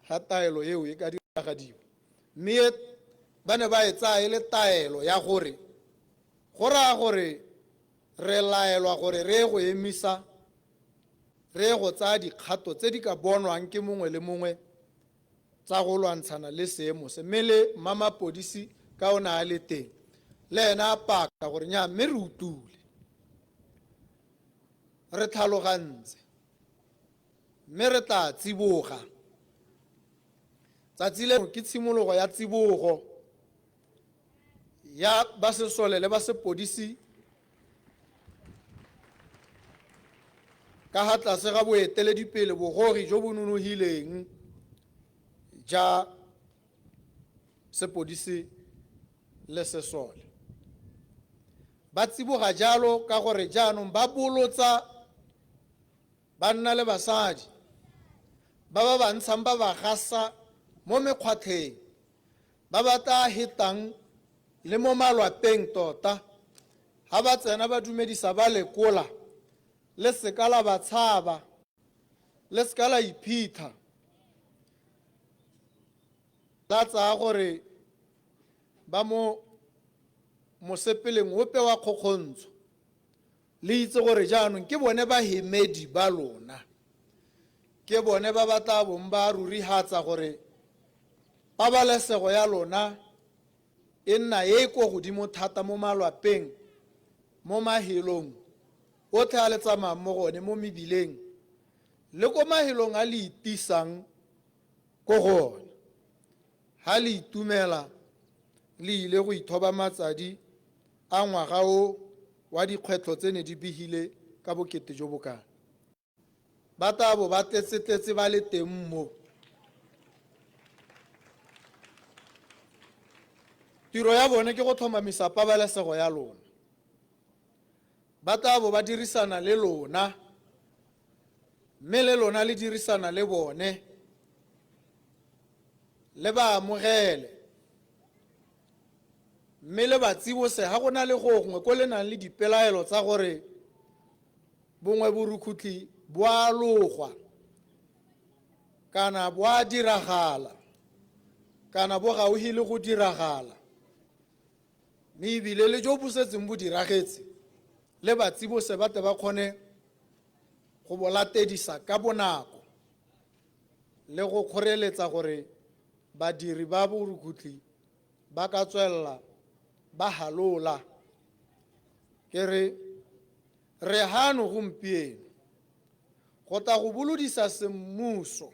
ga taelo eo e ka diragadiwa. Mme ba ne ba e tsaya e le taelo ya gore go raya gore re laelwa gore re ye go emisa, re ye go tsaya dikgato tse di ka bonwang ke mongwe le mongwe tsa go lwantshana le seemo se. Mme le mmamapodisi ka o ne a le teng, le ena a paka gore nya mme re utlwile, re tlhalogantse, mme re tla tsiboga. Tsatsi leno ke tshimologo ya tsibogo ya ba sesole le ba sepodisi ka ha tlase ga boeteledipele bogogi jo bo nonogileng ja sepodisi le sesole. Ba tsiboga jalo ka gore jaanong ba bolotsa banna le basadi ba ba ba ntshang ba ba gasa mo mekgwatlheng, ba ba tla hetang le mo malwapeng tota. Ha ba tsena ba dumedisa ba lekola, le seka la ba tshaba, le seka la iphitlha, la tsaya gore ba mo mosepeleng ope wa kgokgontsho. Le itse gore jaanong ke bone bahemedi ba lona, ke bone ba ba tla bong ba rurihatsa gore pabalesego ya lona e nna e e ko godimo thata mo malwapeng, mo mahelong otlhe a le tsamayang mo go one, mo mebileng le ko mahelong a le itisang ko go one. Ha le itumela le ile go ithoba matsadi a ngwaga o wa dikgwetlho tse ne di begile ka bokete jo bokana. Ba tla bo ba tletse-tletse ba le teng mo. Tiro ya bone ke go tlhomamisa pabalesego ya lona. Ba tla bo ba dirisana le lona, mme le lona le dirisana le bone, le ba amogele, mme le ba tsibose ha go na le gongwe ko le nang le dipelaelo tsa gore bongwe borukhutlhi bo a logwa kana bo a diragala kana bo gaufi le go diragala, mme ebile le jo bo setseng bo diragetse le ba tsibose ba tle ba kgone go bo latedisa ka bonako le go kgoreletsa gore badiri ba borukhutlhi ba ka tswelela ba halola. Ke re re hano gompieno go tla go bolodisa semmuso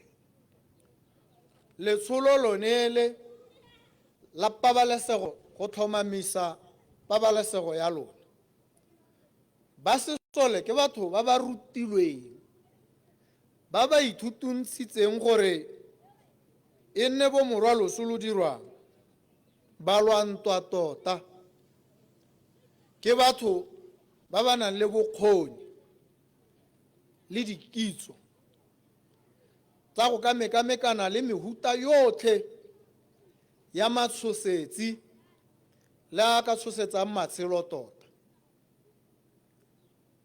letsholo lone le la pabalesego go tlhomamisa pabalesego ya lona. Ba sesole ke batho ba ba rutilweng, ba ba ithutuntshitseng gore e nne bo morwa loso lo dirwang, ba lwa ntwa tota. Ke batho ba ba nang le bokgoni le dikitso tsa go ka mekamekana le mehuta yotlhe ya matshosetsi le a ka tshosetsang matshelo tota.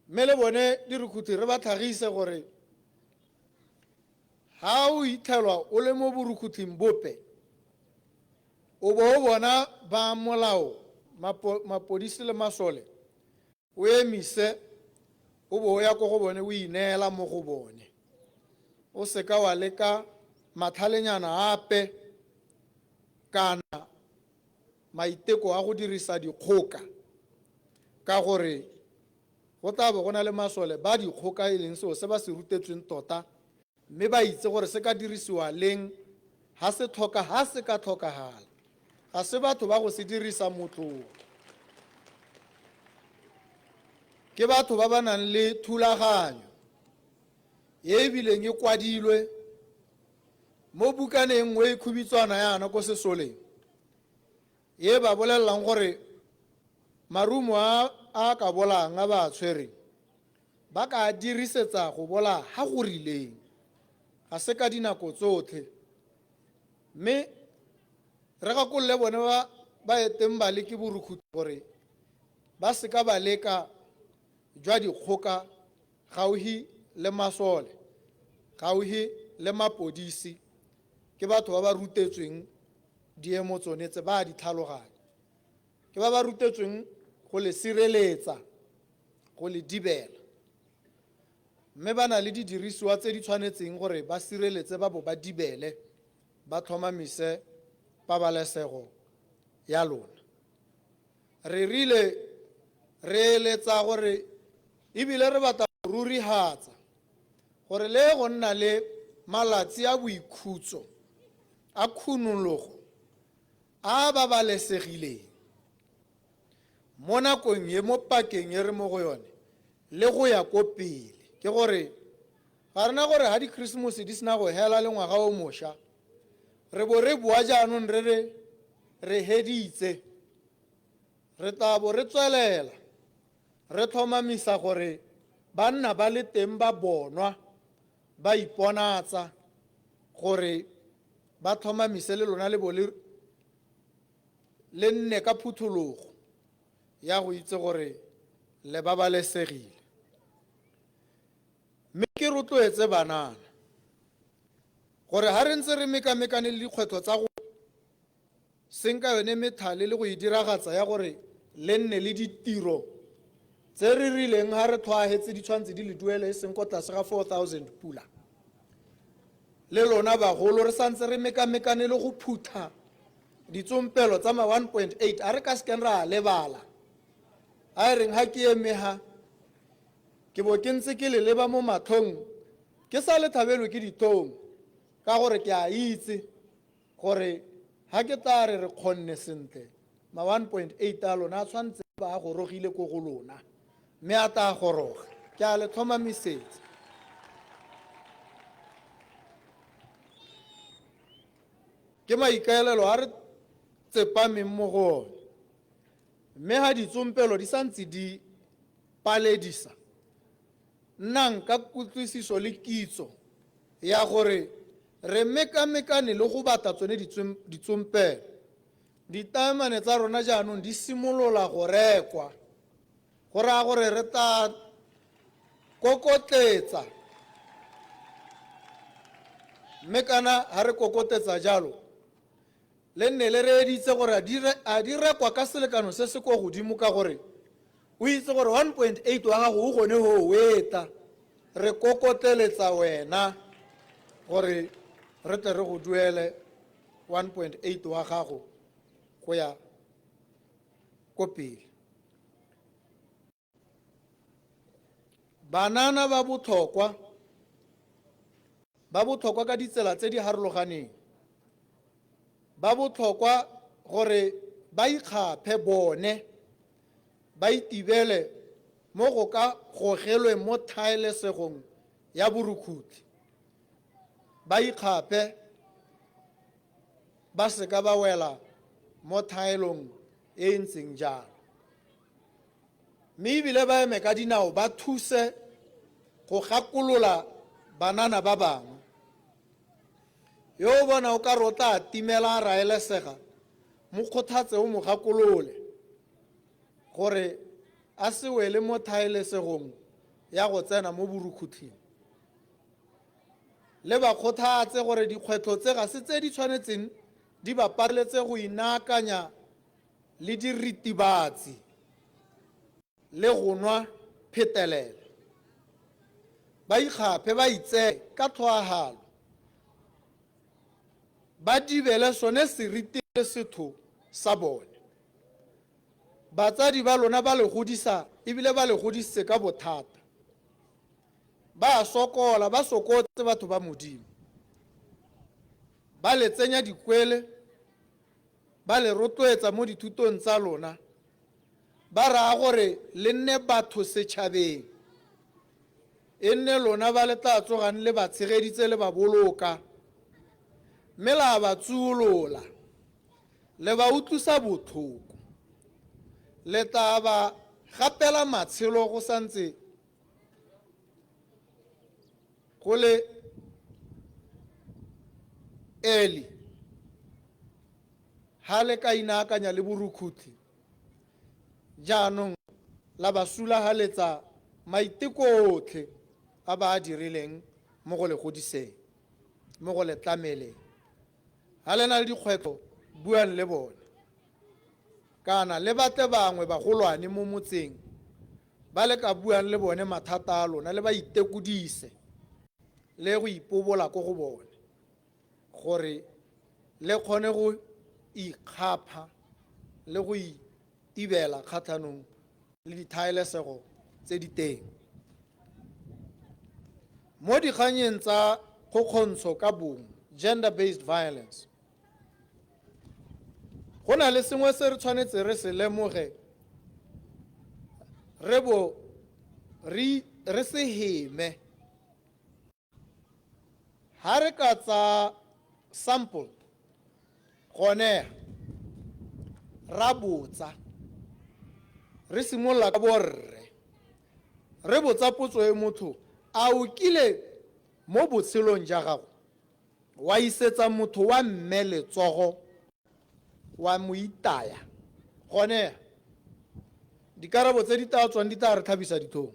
Mme le bone dirukhutlhi re ba tlhagise gore ha o itlhelwa o le mo borukhutlhing bope, o bo o bona ba molao, mapodisi le masole, o emise, o bo o ya ko go bone, o ineela mo go bone. O seka wa leka matlhalenyana ape kana maiteko a go dirisa dikgoka, ka gore go tla bo go na le masole ba dikgoka e leng seo se ba se rutetsweng tota, mme ba itse gore se ka dirisiwa leng ha se tlhoka, ha se ka tlhokagala. Ga se batho ba go se dirisa motlong. Ke batho ba ba nang le thulaganyo e e bileng e kwadilwe mo bukaneng nngwe e khubitswana yana ko sesoleng, e ba bolelelang gore marumo a a ka bolang a ba a tshwereng ba ka dirisetsa go bola ha go rileng, ga se ka dinako tsotlhe. Mme re gakolole bone ba ba eteng ba leke borukhutlhi gore ba seka ba leka jwa dikgoka gaufi le masole, gaufi le mapodisi. Ke batho ba ba rutetsweng diemo tsone tse, ba di tlhaloganya. Ke ba ba rutetsweng go le sireletsa, go le dibela, mme ba na le didirisiwa tse di tshwanetseng gore ba sireletse ba bo ba dibele, ba tlhomamise pabalesego ya lona. Re rile re eletsa gore ebile re batla go rurihatsa gore le go nna le malatsi a boikhutso a khunologo a babalesegileng mo nakong e, mo pakeng e re mo go yone le go ya ko pele. Ke gore ga rena gore ha di-Christmas di sena go hela le ngwaga o mošwa re bo re boa jaanong re re re heditse, re tla bo re tswelela. Re tlhomamisa gore ba nna ba le teng ba bonwa, ba iponatsa gore ba tlhomamise le lona le bo le le nne ka phuthologo ya go itse gore le babalesegile. Mme ke rotloetse banana gore ha re ntse re mekamekane le dikgwetlho tsa go senka yone methale le go e diragatsa ya gore le nne le ditiro tse re rileng ha re tlhwaagetse di tshwanetse di le duele e seng ko tlase ga 4000 pula. Le lona bagolo re santse re mekamekane le go phutha ditsompelo tsa ma 1.8 a re ka sekeng ra a lebala. A e reng ha ke eme ha ke bo ke ntse ke le leba mo matlhong ke sa le thabelwe ke ditlhong ka gore ke a itse gore ha ke tla re re kgonne sentle ma 1.8 a lona a tshwanetse ba a gorogile ko go lona mme a tla goroga ke a le tlhomamisetsa. Ke maikaelelo a re tsepameng mo go one mme ha ditsompelo di santse di paledisa nnang ka kutlwisiso le kitso ya gore re mekamekane le go batla tsone ditsompelo. Ditaemane tsa rona jaanong di simolola go rekwa go raya gore re tla kokotletsa mme kana ha re kokotetsa jalo le nne le reeditse gore a di rekwa ka selekano se se kwa godimo ka gore o itse gore 1.8 wa gago o gone go weta re kokotleletsa wena gore re tle re go duele 1.8 wa gago go ya ko pele. Banana ba botlhokwa ba botlhokwa ka ditsela tse di harologaneng. Ba botlhokwa gore ba ikgaphe bone ba itibele mo go ka gogelwe mo thaelesegong ya borukhutlhi. Ba ikgaphe ba seka ba wela mo thaelong e e ntseng jalo. Mme ebile ba eme ka dinao ba thuse go gakolola banana ba bangwe. Yo o bona o ka re o tla timela a raelesega, mo kgothatse o mo gakolole gore a se wele mo thaelesegong ya go tsena mo borukhutlhing. Le ba kgothatse gore dikgwetlho tse ga se tse di tshwanetseng di ba paleletse go inaakanya le diritibatsi le go nwa phetelela. Ba ikgaphe ba itseye ka tlhoahalo ba dibele sone seriti le setho sa bone. Batsadi ba lona ba le godisa ebile ba le godisitse ka bothata. Ba sokola ba sokotse batho ba Modimo. Ba le tsenya dikwele ba le rotloetsa mo dithutong tsa lona ba raya gore le nne batho setšhabeng e nne lona ba le tla tsogang le ba tshegeditse le ba boloka mme la ba tsuolola le ba utlwisa botlhoko le tla ba gapela matshelo go santse go le early ha le ka inaakanya le borukhutlhi jaanong la ba sulagaletsa maiteko otlhe a ba a dirileng mo go le godiseng mo go le tlameleng. Ha le na le dikgwetlho buang le bone kana le batle bangwe bagolwane mo motseng ba le ka buang le bone mathata a lona le ba itekodise le go ipobola ko go bone gore le kgone go ikgapha le go itibela kgatlhanong le dithaelesego tse di teng. Mo dikganyeng tsa kgokgontsho ka bong, gender based violence, go na le sengwe se re tshwanetse re se lemoge re bo re se heme. Ha re ka tsa sample gone ra botsa re simolola ka borre. Re botsa potso e motho, a o kile mo botshelong ja gago wa isetsa motho wa mme letsogo wa mo itaya? Gone dikarabo tse di tla tswang di tla re tlhabisa ditlhong.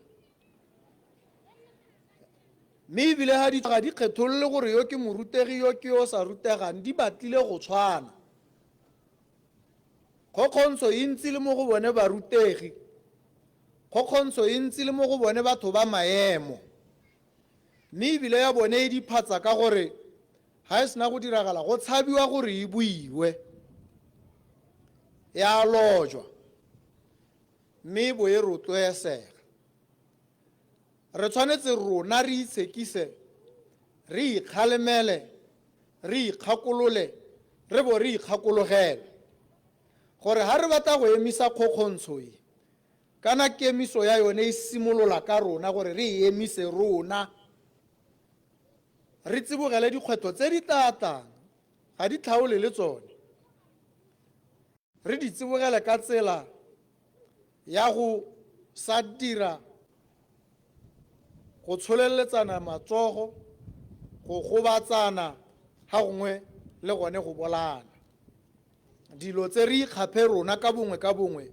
Mme ebile ga di ga di kgetholole gore yo ke morutegi yo ke yo sa rutegang, di batlile go tshwana. Kgokgontsho e ntsi le mo go bone barutegi, kgokgontsho e ntsi le mo go bone batho ba maemo. Mme ebile ya bone e diphatsa ka gore ga e sena go diragala go tshabiwa gore e buiwe, ya lojwa, mme e bo e rotloesega. Re tshwanetse rona re itshekise, re ikgalemele, re ikgakolole, re bo re ikgakologele gore ga re batla go emisa kgokgontsho e, kana kemiso ya yone e simolola ka rona gore re e emise rona, re tsibogele dikgwetlho tse di tla tlang, ga di tlhaole le tsone, re di tsibogele ka tsela ya go sa dira go tsholeletsana matsogo, go gobatsana ga gongwe le gone go bolana. Dilo tse re ikgaphe rona ka bongwe ka bongwe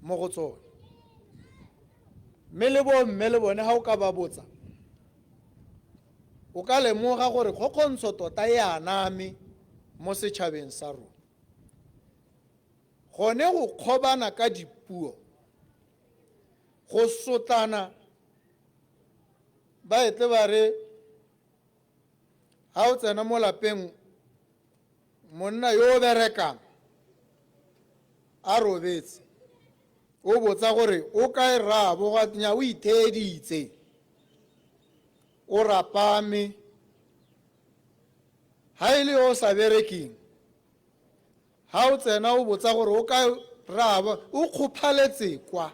mo go tsone. Mme le bomme le bone ga o ka ba botsa, o ka lemoga gore kgokgontsho tota e aname mo setšhabeng sa rona. Gone go kgobana ka dipuo, go sotlana, ba etle ba re ga o tsena mo lapeng monna yo o berekang a robetse, o botsa gore o kae rraabo, gwa nya o itheeditse, o rapame. Ha e le yo o sa berekeng, ha o tsena o botsa gore o kae rraabo, o kgophaletse kwa.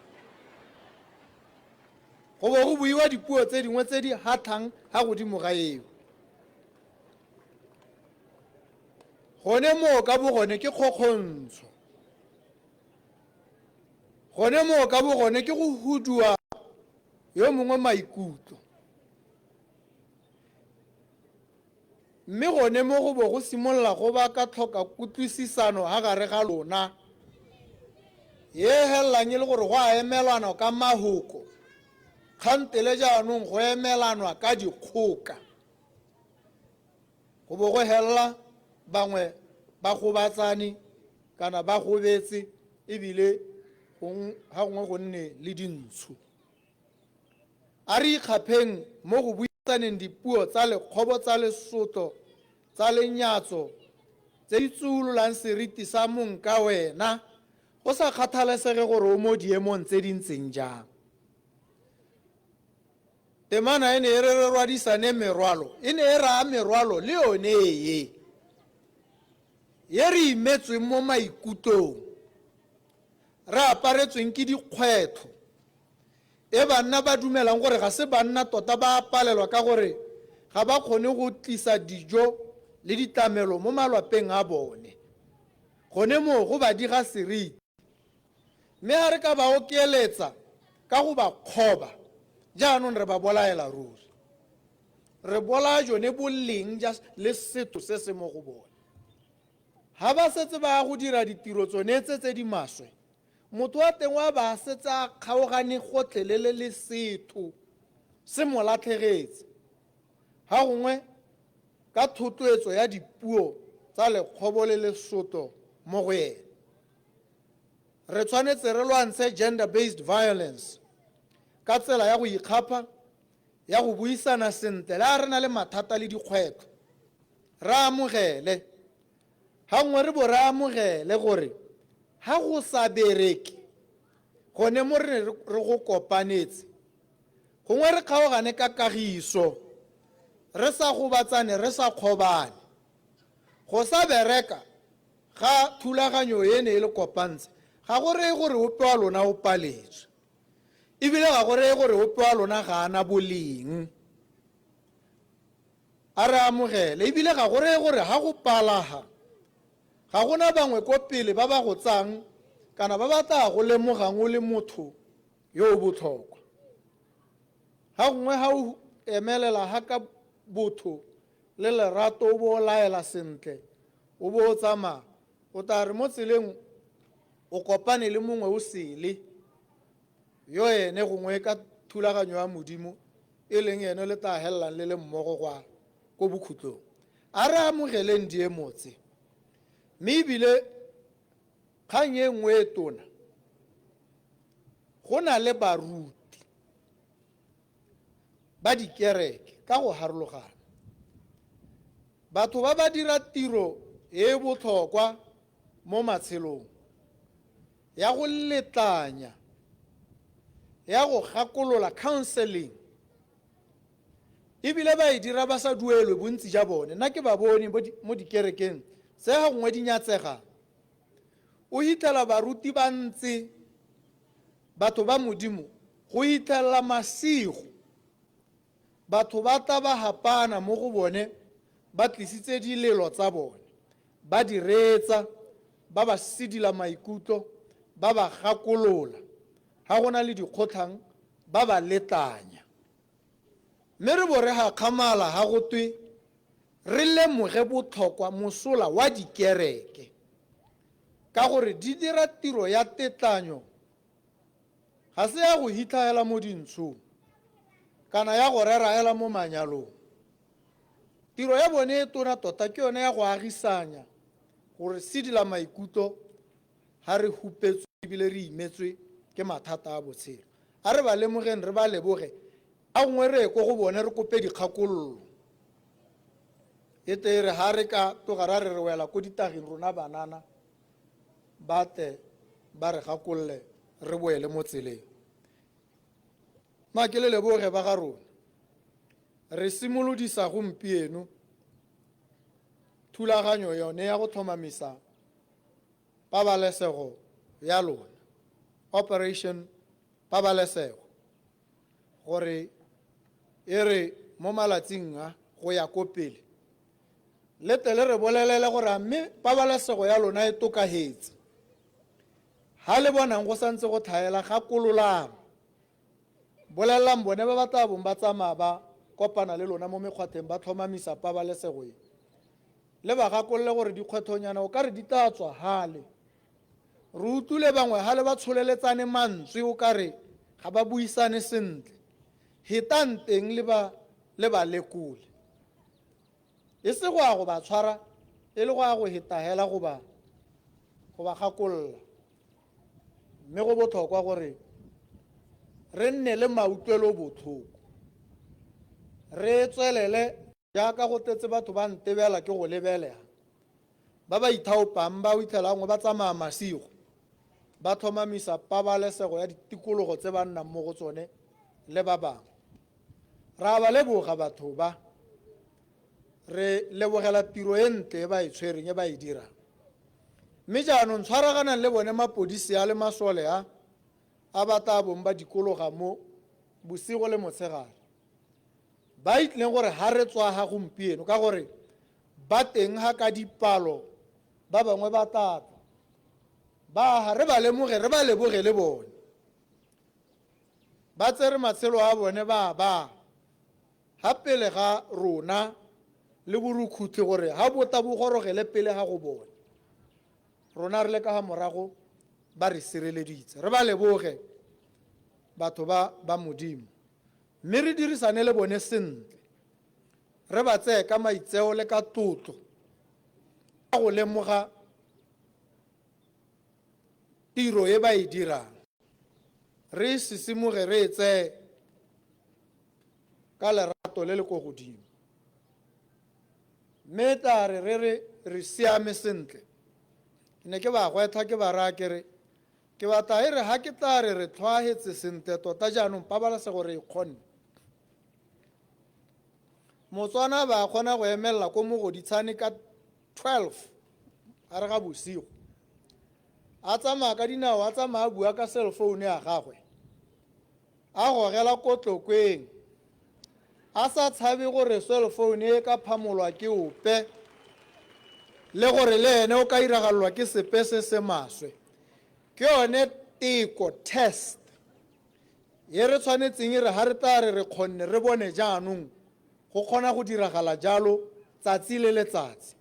Go bo go buiwa dipuo tse dingwe tse di hatlhang ha godimo ga eo. Gone moo ka bogone ke kgokgontsho. Gone moo ka bogone ke go hudua yo mongwe maikutlo. Mme gone mo go bo go simolola go baka tlhoka kutlwisisano ha gare ga lona, ye helelang e le gore go a emelanwa ka mahoko, kgantele jaanong go emelanwa ka dikgoka. Go bo go helela bangwe ba gobatsane kana ba gobetse, ebile ga gongwe go nne le dintsho. A re ikgapheng mo go buisaneng dipuo tsa lekgobo, tsa lesotlo, tsa lenyatso, tse di tsuololang seriti sa mong ka wena, go sa kgathalesege gore o mo diemong tse di ntseng jang. Temana e ne e re re rwadisane merwalo, e ne e raya merwalo le yone e ye re imetsweng mo maikutlong, re aparetsweng ke dikgwetlho, e banna ba dumelang gore ga se banna tota ba palelwa ka gore ga ba kgone go tlisa dijo le ditlamelo mo malwapeng a bone. Gone moo go ba diga seriti. Mme ga re ka ba okeletsa ka go ba kgoba, jaanong re ba bolaela ruri. Re bolaya jone boleng ja le setho se se mo go bone. Ha ba setse ba ya go dira ditiro tsone tse tse di maswe, motho wa teng wa ba setse a kgaogane gotlhelele le setho, se mo latlhegetse. Ha gongwe ka thotloetso ya dipuo tsa lekgobo le lesotlo mo go ene. Re tshwanetse re lwantshe gender based violence ka tsela ya go ikgapha, ya go buisana sentle le ha re na le mathata le dikgwetlho. Re amogele, ga nngwe re bo re amogele gore ha go sa bereke gone mo re ne re go kopanetse, gongwe re kgaogane ka kagiso, re sa gobatsane, re sa kgobane. Go sa bereka ga thulaganyo e ne e le kopantse ga go reye gore ope wa lona o paletswe, ebile ga go reye gore ope wa lona ga ana boleng. A re amogele, ebile ga go reye gore ha go palaga ga gona bangwe ko pele ba ba go tsang kana ba ba tla go lemogang o le motho yo o botlhokwa. Ga gongwe ga o emelela ga ka botho le lerato o bo o laela sentle o bo o tsamaya o tla re mo tseleng o kopane le mongwe o sele yo ene gongwe ka thulaganyo ya Modimo e leng ene le tla helelang le le mmogo gwa ko bokhutlong. A re amogeleng diemo tse. Mme ebile kgang e nngwe e tona, go na le baruti ba dikereke ka go harologana. Batho ba ba dira tiro e e botlhokwa mo matshelong ya go letlanya, ya go gakolola, counseling, ebile ba e dira ba sa duelwe bontsi ja bone. Nna ke ba bone mo dikerekeng tse ga gongwe di nyatsegang. O hitlhela baruti ba ntse batho ba Modimo go hitlhelela masigo, batho ba tla ba hapana mo go bone ba tlisitse dilelo tsa bone, ba di reetsa, ba ba sidila maikutlo, ba ba gakolola, ha go na le dikgotlhang ba ba letlanya. Mme re bo re gakgamala ha go twe re lemoge botlhokwa mosola wa dikereke, ka gore di dira tiro ya tetlanyo, ga se ya go hitlha hela mo dintshong kana ya go rera hela mo manyalong. Tiro ya bone e tona tota ke yone ya go agisanya, gore sidila maikutlo ha re hupetswe ebile re imetswe ke mathata a botshelo. A re ba lemogeng, re ba leboge, a gongwe re ye ko go bone re kope dikgakololo. E tle e re ha re ka tloga ra re re wela ko ditageng rona banana, ba tle ba re gakolole re boele mo tseleng. Ma ke le leboge ba ga rona. Re simolodisa gompieno thulaganyo yone ya go tlhomamisa pabalesego ya lona, Operation Pabalesego, gore e re mo malatsing a go ya ko pele le tle le re bolelele gore a mme pabalesego ya lona e tokahetse. Ha le bonang go santse go tlhaela, gakololang, bolelelang bone ba ba tla bong ba tsamaya ba kopana le lona mo mekgwatheng ba tlhomamisa pabalesego e. Le ba gakolole gore dikgwethonyana o ka re di tla tswa hale. Re utlwile bangwe hale ba tsholeletsane mantswe o ka re ga ba buisane sentle. Hetang teng le ba le ba lekole. E se go ya go ba tshwara, e le go ya go heta hela go ba go ba gakolola. Mme go botlhokwa gore re nne le mautlwelo botlhoko. Re tswelele jaaka go tletse batho ba ntebela ke go lebelega, ba ba ithaopang ba o itlhelang ba tsamaya masigo ba tlhomamisa pabalesego ya ditikologo tse ba nnang mo go tsone le ba bangwe. Re a ba leboga batho ba, re lebogela tiro e ntle e ba e tshwereng e ba e dirang. Mme jaanong tshwaraganang le bone mapodisi a le masole a a ba tla bong ba dikologa mo bosigo le motshegare, ba itlileng gore ha re tswa ga gompieno, ka gore ba teng ga ka dipalo ba bangwe ba tla tla, ba ga re ba lemoge, re ba leboge le bone. Ba tsere matshelo a bone ba ba ha pele ga rona le borukhutlhi gore ha bota bo gorogele pele ga go bone. Rona re le ka ga morago ba re sireleditse. Re ba leboge batho ba ba Modimo, mme re dirisane le bone sentle, re ba tseye ka maitseo le ka tlotlo, ka go lemoga tiro e ba e dirang. Re sisimoge, re e tseye ka lerato le le ko godimo. Mme tla re re re re siame sentle. Ke ne ke ba gwetlha, ke ba raya ke re ke batla e re ha ke tla re re tlhwaetse sentle tota jaanong pabalesego re e kgonne. Motswana ba kgona go emelela ko Mogoditshane ka 12 gare ga bosigo, a tsamaya ka dinao, a tsamaya a bua ka cell phone ya gagwe, a gogela ko Tlokweng, a sa tshabe gore cell phone e ka phamolwa ke ope le gore le ene o ka iragalelwa ke sepe se se maswe. Ke yone teko, test. E re tshwanetseng e re ha re tla re re kgonne re bone jaanong go kgona go diragala jalo tsatsi le letsatsi.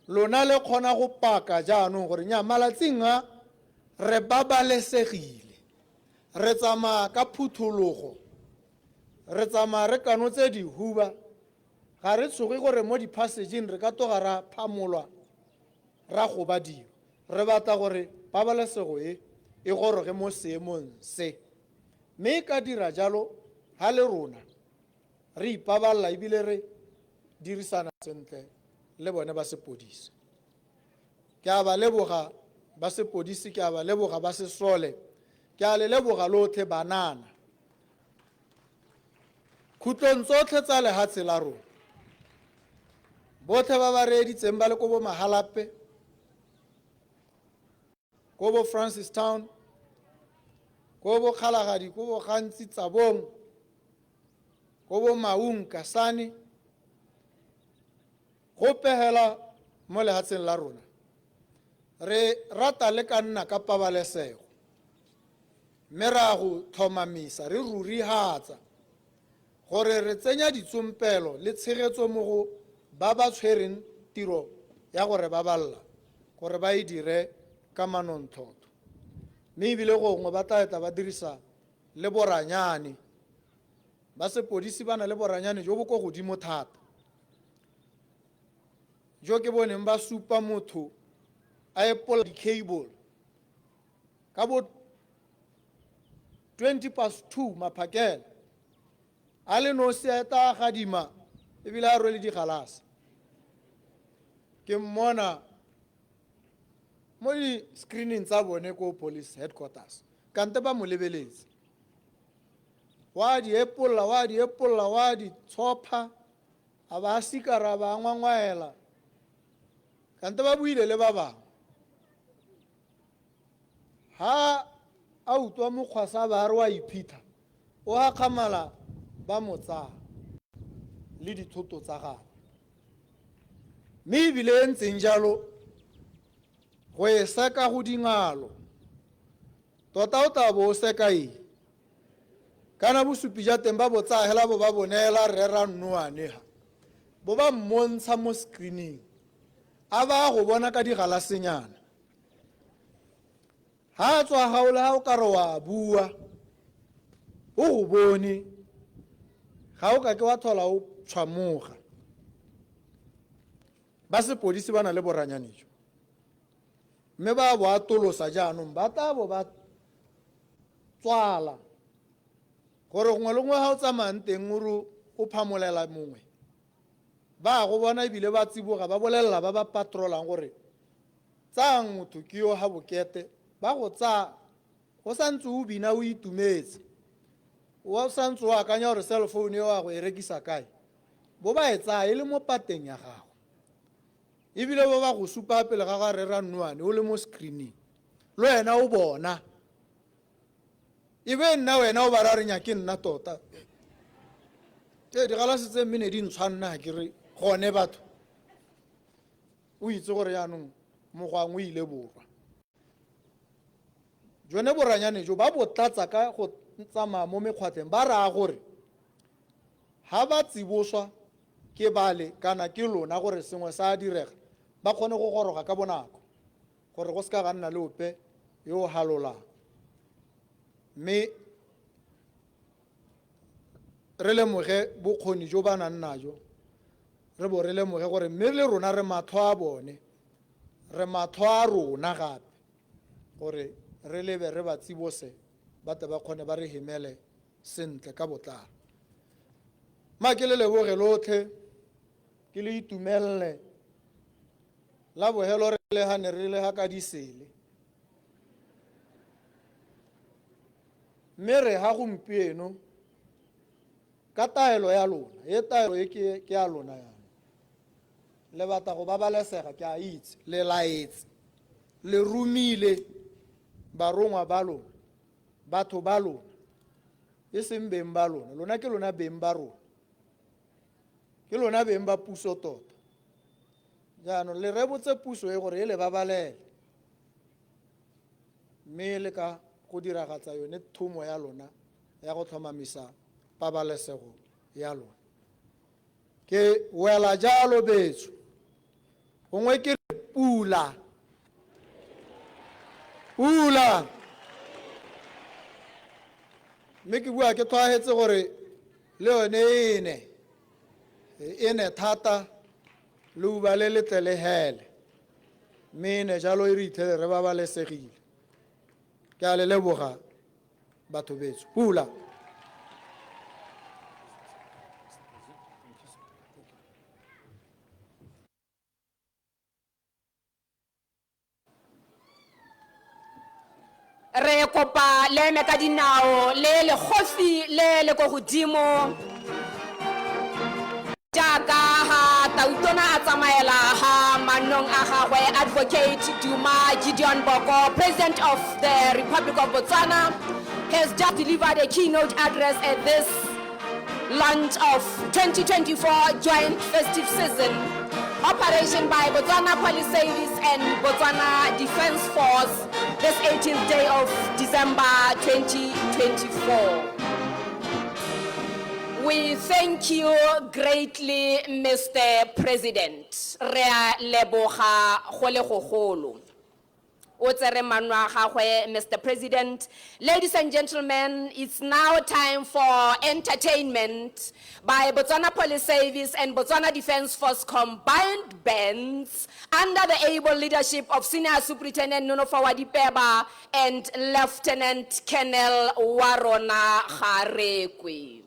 Lona le kgona go paka jaanong gore nya malatsing a re babalesegile, re tsamaya ka phuthologo, re tsamaya re kanotse dihuba, ga re tshoge gore mo di-passageng re ka toga ra phamolwa ra gobadiwa. Re batla gore pabalesego e e goroge mo seemong se, mme e ka dira jalo ha le rona re ipaballa ebile re dirisana sentle le bone ba sepodisi. Ke a ba leboga ba sepodisi, ke a ba leboga ba sesole, ke a le leboga lotlhe banana khutlong tsotlhe tsa lehatshe la rona, botlhe ba ba reeditseng ba le ko bo Mahalape, ko bo Francistown, ko bo Kgalagadi, ko bo Gantsi Tsabong, ko bo Maung Kasane, go pegela mo lehatsheng la rona. Re rata le ka nna ka pabalesego, mme ra go tlhomamisa re rurihatsa gore re tsenya ditsompelo le tshegetso mo go ba ba tshwereng tiro ya gore ba balla gore ba e dire ka manontlhotlho, mme ebile gongwe ba tla etla ba dirisa le boranyane. Ba sepodisi ba na le boranyane jo bo ko godimo thata, jo ke boneng ba supa motho a epola di-cable ka bo 2:20 maphakela, a le nosi, a eta a gadima ebile a rwele digalase. Ke mmona mo di-screening tsa bone ko police headquarters, kante ba mo lebeletse, wa di epolla, wa di epolla, wa di tshopha, a ba a sikara, ba ngwangwaela, kante ba buile le ba bangwe. Ha a utlwa mokgwasa ba re wa iphitha, o hakgamala, ba mo tsaya le dithoto tsa gagwe. Mme ebile e ntseng jalo go e seka go dingalo tota, o tla bo o seka eng? Kana bosupi jwa teng ba bo tsaya hela bo ba bo neela rre ra nnoane, ha bo ba mmontsha mo screening, a ba go bona ka digalasenyana. Ha a tswa gaole, ha o ka re wa bua o go bone, ga o ka ke wa tlhola o tshwamoga. Ba sepodisi ba na le boranyane jo, mme ba bo atolosa jaanong, ba tla bo ba tswala gore gongwe le gongwe ga o tsamayang teng o re o phamolela mongwe, ba go bona ebile ba tsiboga, ba bolelela ba ba patrolang gore tsayang motho ke yo ga bokete. Ba go tsaya o santse o bina o itumetse, o santse o akanya gore cell phone eo a go e rekisa kae, bo ba e tsaya e le mo pateng ya gago, ebile bo ba go supa pele ga ga rera nnoane o le mo screening, le wena o bona. E be nna wena o ba ra re nya ke nna tota, ee, digalase tse mme ne di ntshwanna ke re gone batho. O itse gore jaanong mogwang o ile borwa. Jone boranyane jo ba bo tlatsa ka go tsamaya mo mekgwatleng, ba raya gore ha ba tsiboswa ke bale kana ke lona gore sengwe sa direga, ba kgone go goroga ka bonako gore go seka ga nna le ope yo o halolang. Mme re lemoge bokgoni jo ba nang najo, re bo re lemoge gore mme le rona re matlho a bone, re matlho a rona gape, gore re lebe re ba tsibose, ba tle ba kgone ba re hemele sentle ka botlalo. Ma ke le leboge lotlhe, ke le itumelele. La bogelo re le gane re le ga ka disele, mme re ga gompieno ka taelo ya lona. E taelo e ke ya lona yana, le batla go babalesega, ke a itse le laetse, le romile barongwa ba lona, batho ba lona, e seng beng ba lona. Lona ke lona beng ba rona, ke lona beng ba puso tota. Jaanong le rebotse puso e gore e le babalele, mme le ka go diragatsa yone thomo ya lona. ya go tlhomamisa pabalesego ya lona. Ke wela jalo betso, gongwe ke re pula, pula. Mme ke bua ke tlhwaetse gore le yone e ne, e ne thata, leuba le letle le hele. Mme e ne jalo e re itlhele re babalesegile. Ke a le leboga batho betso. Pula. Re kopa le eme ka dinao le legofi le le ko godimo jaaka ha tautona a tsamaela ha mannong a gagwe. Advocate Duma Gideon Boko, President of the Republic of Botswana, has just delivered a keynote address at this launch of 2024 joint festive season operation by Botswana Police Service and Botswana Defence Force this 18th day of December 2024. We thank you greatly, Mr. President. Re a leboga go le gogolo. O tsere manno a gagwe, Mr. President. Ladies and gentlemen, it's now time for entertainment by Botswana Police Service and Botswana Defence Force combined bands under the able leadership of Senior Superintendent Nonofo Wadipeba and Lieutenant Colonel Warona Garekwe.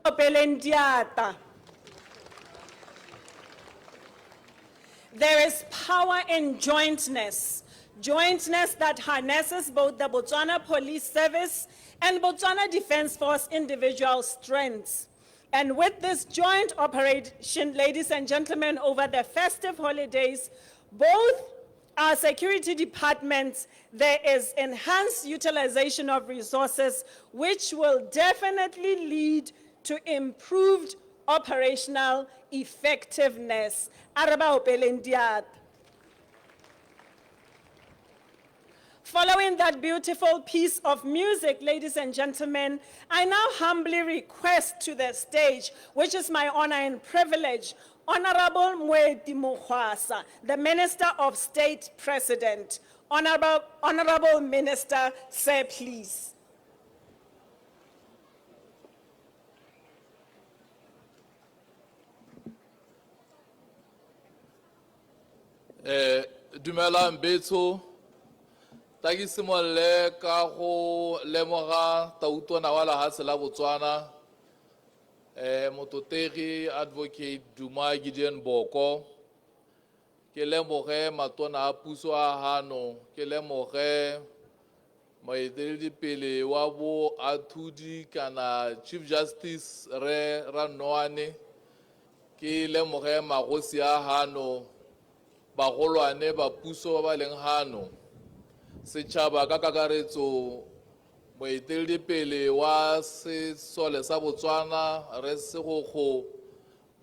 Opeleng diatla. There is power in jointness. Jointness that harnesses both the Botswana Police Service and Botswana Defence Force individual strengths. And with this joint operation, ladies and gentlemen, over the festive holidays, both our security departments, there is enhanced utilization of resources, which will definitely lead to improved operational effectiveness. A re ba opeleng diatla. Following that beautiful piece of music, ladies and gentlemen, I now humbly request to the stage, which is my honor and privilege, Honorable Moeti Mohwasa, the Minister of State President. Honorable Minister, sir, please. Dumelang betsho. Ta ke simolole ka go lemoga tautona wa lehatshe la Botswana, mototegi Advocate Duma Gideon Boko. Ke lemoge matona a puso a hano, ke lemoge moeteledipele wa bo athudi kana Chief Justice Re Ranoane, ke lemoge magosi a hano, bagolwane ba puso ba ba leng hano, setšhaba ka kakaretso, moeteledipele wa sesole sa Botswana Re Segokgo,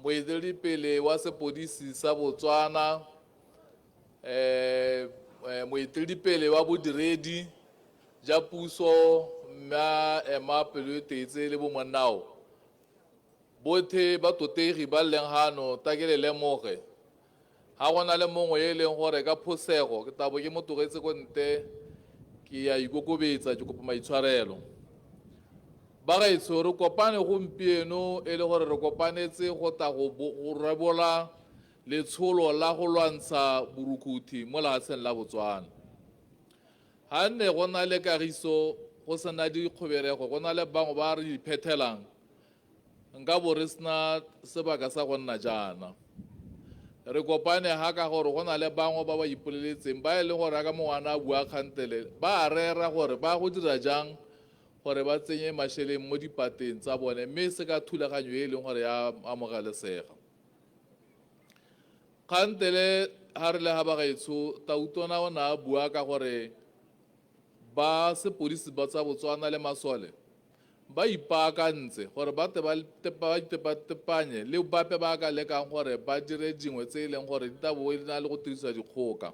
moeteledipele wa sepodisi sa Botswana, moeteledipele wa bodiredi ja puso mme ema Pelotetse le bo monnao bothe ba totegi ba leng hano. Ta ke le lemoge ga go na le mongwe e leng gore ka phosego ke tabo ke mo tlogetse ko nte, ke a ikokobetsa, ke kopa maitshwarelo. Bagaetsho, re kopane gompieno e le gore re kopanetse go tla go rebola letsholo la go lwantsha borukhuthi mo lefatsheng la Botswana. Ga nne go na le kagiso, go sena dikgoberego, go na le bangwe ba re iphethelang, nka bo re sena sebaka sa go nna jaana. Re kopane ga ka gore go na le bangwe ba ba ipoleletseng, ba e leng gore ka mongwana a bua kgantele, ba a rera gore ba go dira jang gore ba tsenye mašeleng mo dipateng tsa bone, mme se ka thulaganyo e leng gore ya amogelesega. Kgantele ga re le ga bagaetsho, tautona o ne a bua ka gore ba sepodisi ba tsa Botswana le masole ba ipaakantse gore ba te ba itepatepanye le bape ba ka lekang gore ba dire dingwe tse e leng gore di tla bo di na le go dirisa dikgoka.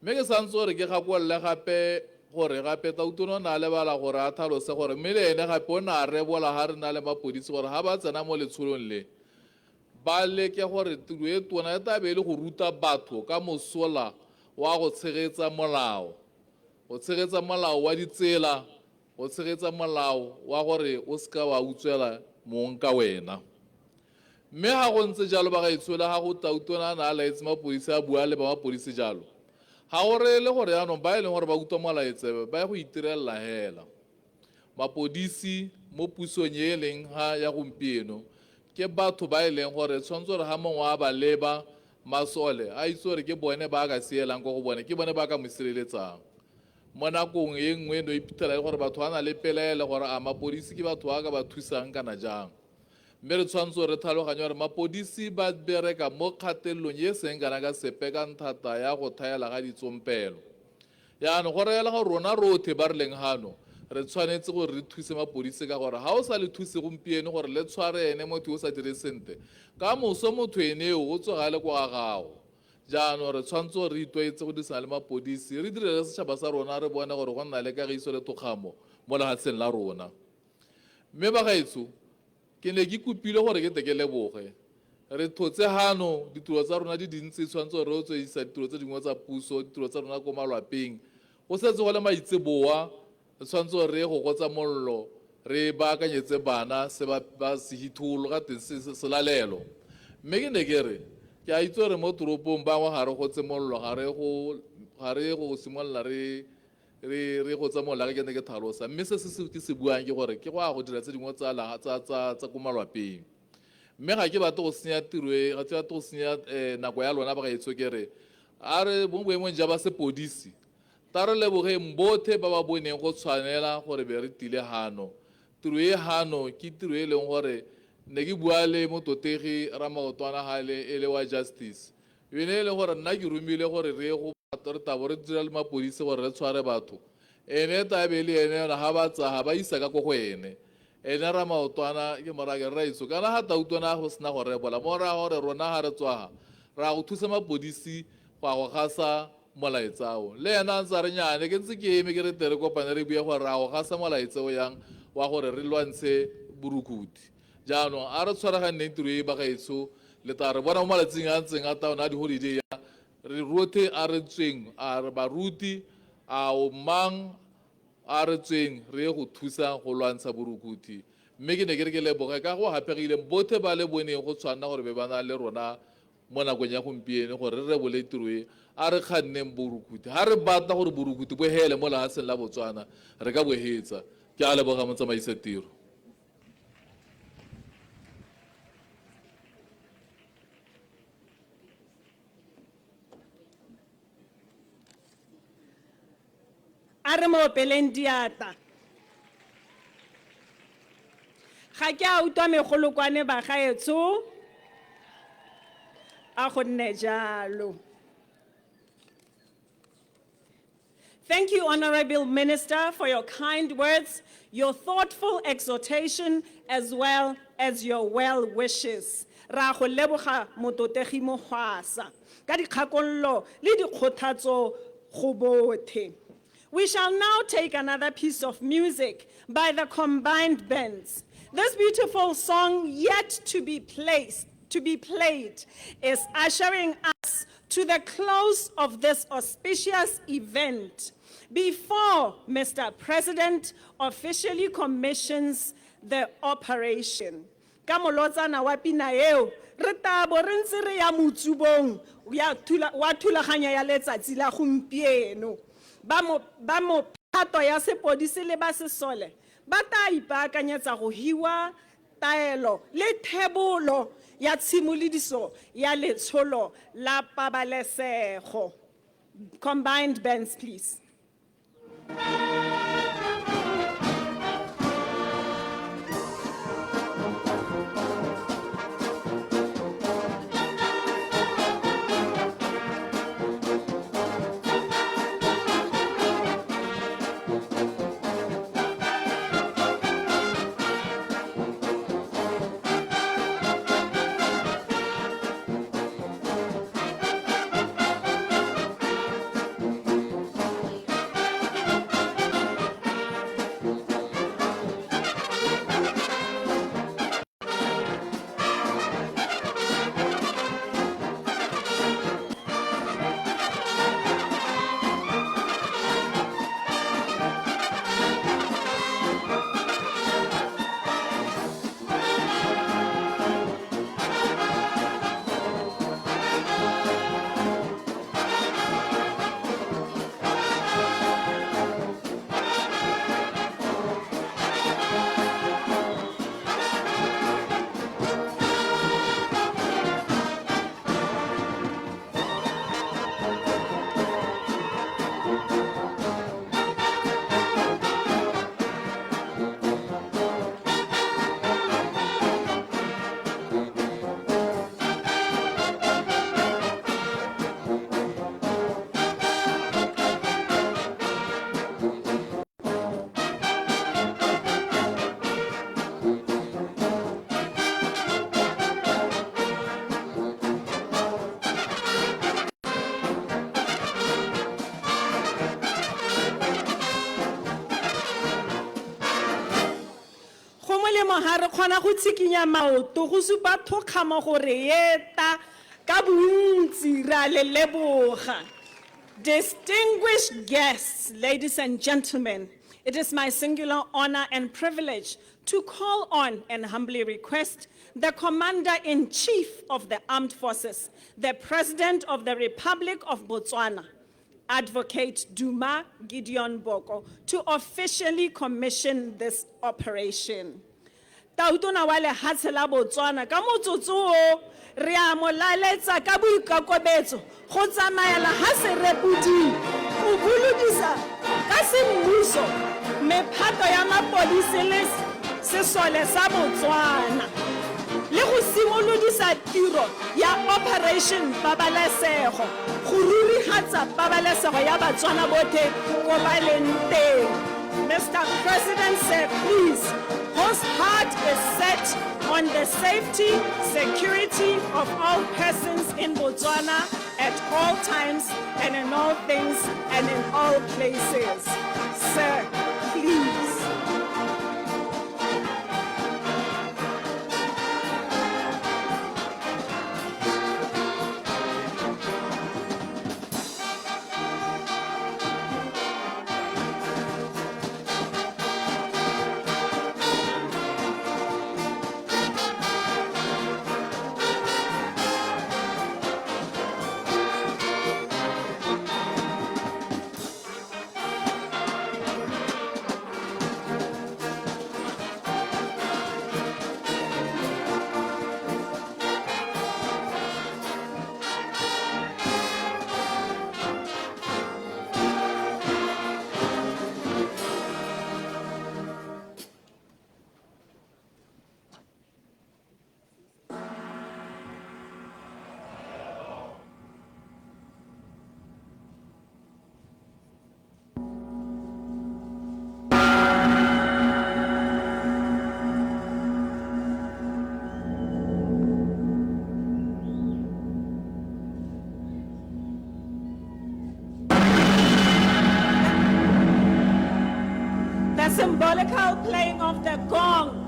Mme ke santse gore ke gakolole gape gore gape tautona o ne a lebala gore a tlhalose gore mme le ene gape o ne a rebola ga re na le mapodisi gore ga ba tsena mo letsholong le, ba leke gore tiro e tona e tla be e le go ruta batho ka mosola wa go tshegetsa molao, go tshegetsa molao wa ditsela, go tshegetsa molao wa gore o seka wa utswela mong ka wena. Mme ga go ntse jalo bagaetsho, le ga go tautona a ne a laetse mapodisi a bua le ba mapodisi jalo, ga go reele gore jaanong ba e leng gore ba utlwa molaetsebe ba ye go itirelela hela. Mapodisi mo pusong e leng ga ya gompieno ke batho ba e leng gore tshwanetse gore ga mongwe a ba leba, masole a itse gore ke bone ba ka sielang ko go bone, ke bone ba ka mo sireletsang. Mo nakong e nngwe no iphitlhela e le gore batho ba na le pelaelo gore a mapodisi ke batho ba ka ba thusang kana jang. Mme re tshwanetse gore re tlhaloganye gore mapodisi ba bereka mo kgatelelong e seng kana ka sepe ka nthata ya go thaela ga ditsompelo. Jaanong go reela gore rona rotlhe ba re leng hano re tshwanetse gore re thuse mapodisi, ka gore ga o sa le thuse gompieno gore le tshware ene motho yo o sa dire sentle, ka moso motho ene eo o tsoga le kwa gago. Jaanong re tshwanetse gore re itlwaetse go dirisana le mapodisi, re direle setšhaba sa rona, re bone gore go nna le kagiso le thokgamo mo lefatsheng la rona. Mme bagaetsho, ke ne ke kopile gore ke tle ke leboge. Re thotse hano ditiro tsa rona di dintsi, tshwanetse gore re tswedisa ditiro tse dingwe tsa puso, ditiro tsa rona ko malwapeng. Go setse go le maitseboa, re tshwanetse gore re ye go gotsa mollo, re baakanyetse bana se ba se hitholo ga teng selalelo. Mme ke ne ke re, ke a itse gore mo toropong bangwe ga re gotse mollo, ga re go simolola re re gotsa mollo, ke ne ke tlhalosa. Mme se se ke se buang ke gore ke go ya go dira tse dingwe tsa ko malwapeng. Mme ga ke batle go senya tiro e, ga ke batle go senya nako ya lona bagaetsho, ke re a re mo boemong ja ba sepodisi, ta re lebogeng bothe ba ba boneng go tshwanela gore be re tile hano. Tiro e hano ke tiro e leng gore ne ke bua le mototegi Ramaotwana gale e le wa justice, yone e leng gore nna ke romile gore re go re tabo re dira le mapodisi gore re tshware batho, ene tla be le ene ga ba tsaga ba isa ka ko go ene. Ene Ramaotwana ke morake rraetsho, kana ga tautwana go sena go rebola mo raya gore rona ga re tswaga ra go thusa mapodisi go ya go gasa molaetsa o. Le ena a ntse a re nyane ke ntse ke eme ke re tle re kopane re bue gore ra go gasa molaetsa o yang wa gore re lwantshe borukuthi. Jaanong a re tshwaraganeng tiro e bagaetsho, le tla re bona mo malatsing a ntseng a taona a di-holiday a re rothe a re tsweng, a re baruti a o mang a re tsweng re ye go thusa go lwantsha borukuthi. Mme ke ne ke re ke leboge ka go hapegileng bothe ba le boneng go tshwanna gore be ba na le rona. mo nakong ya gompieno gore re rebole tiro e, a re kganneng borukhuthi. Ha re batla gore borukhuthi bo hele mo lefatsheng la Botswana, re ka bo hetsa. Ke a leboga motsamaisa tiro. A re mo opeleng diatla. Ga ke a utlwa megolokwane bagaetsho. A go nne jalo. Thank you, Honorable Minister, for your kind words, your thoughtful exhortation, as well as your well wishes. Ra go leboga mototegi Mohwasa ka dikgakololo le dikgothatso go bothe. We shall now take another piece of music by the combined bands. This beautiful song, yet to be placed, to be played, is ushering us to the close of this auspicious event before Mr. President officially commissions the operation. Ka molotsana wa pina eo, re tabo re ntse re ya motsubong wa thulaganyo ya letsatsi la gompieno. Ba mophato ya sepodisi le ba sesole ba tla ipaakanyetsa go hiwa taelo le thebolo ya tshimolodiso ya letsholo la pabalesego. Combined bands, please. Go molemo ha re kgona go tshikinya maoto go supa thokgamo gore eta ka bontsi, re a le leboga. Distinguished guests, ladies and gentlemen, it is my singular honor and privilege to call on and humbly request the Commander-in-Chief of the Armed Forces, the President of the Republic of Botswana, Advocate Duma Gideon Boko, to officially commission this operation. Tautona wa lehatshe la Botswana, ka motsotso o, re a mo laletsa ka boikokobetso go tsamaela ha serepoding go bolodisa ka semmuso mephato ya mapodisi le sesole sa Botswana le go simolodisa tiro ya Operation Pabalesego go rurifatsa pabalesego ya Batswana botlhe ko ba leng teng. Mr. President, sir, please, whose heart is set on the safety, security of all persons in Botswana at all times and in all things and in all places. Sir, please. miracle playing of the gong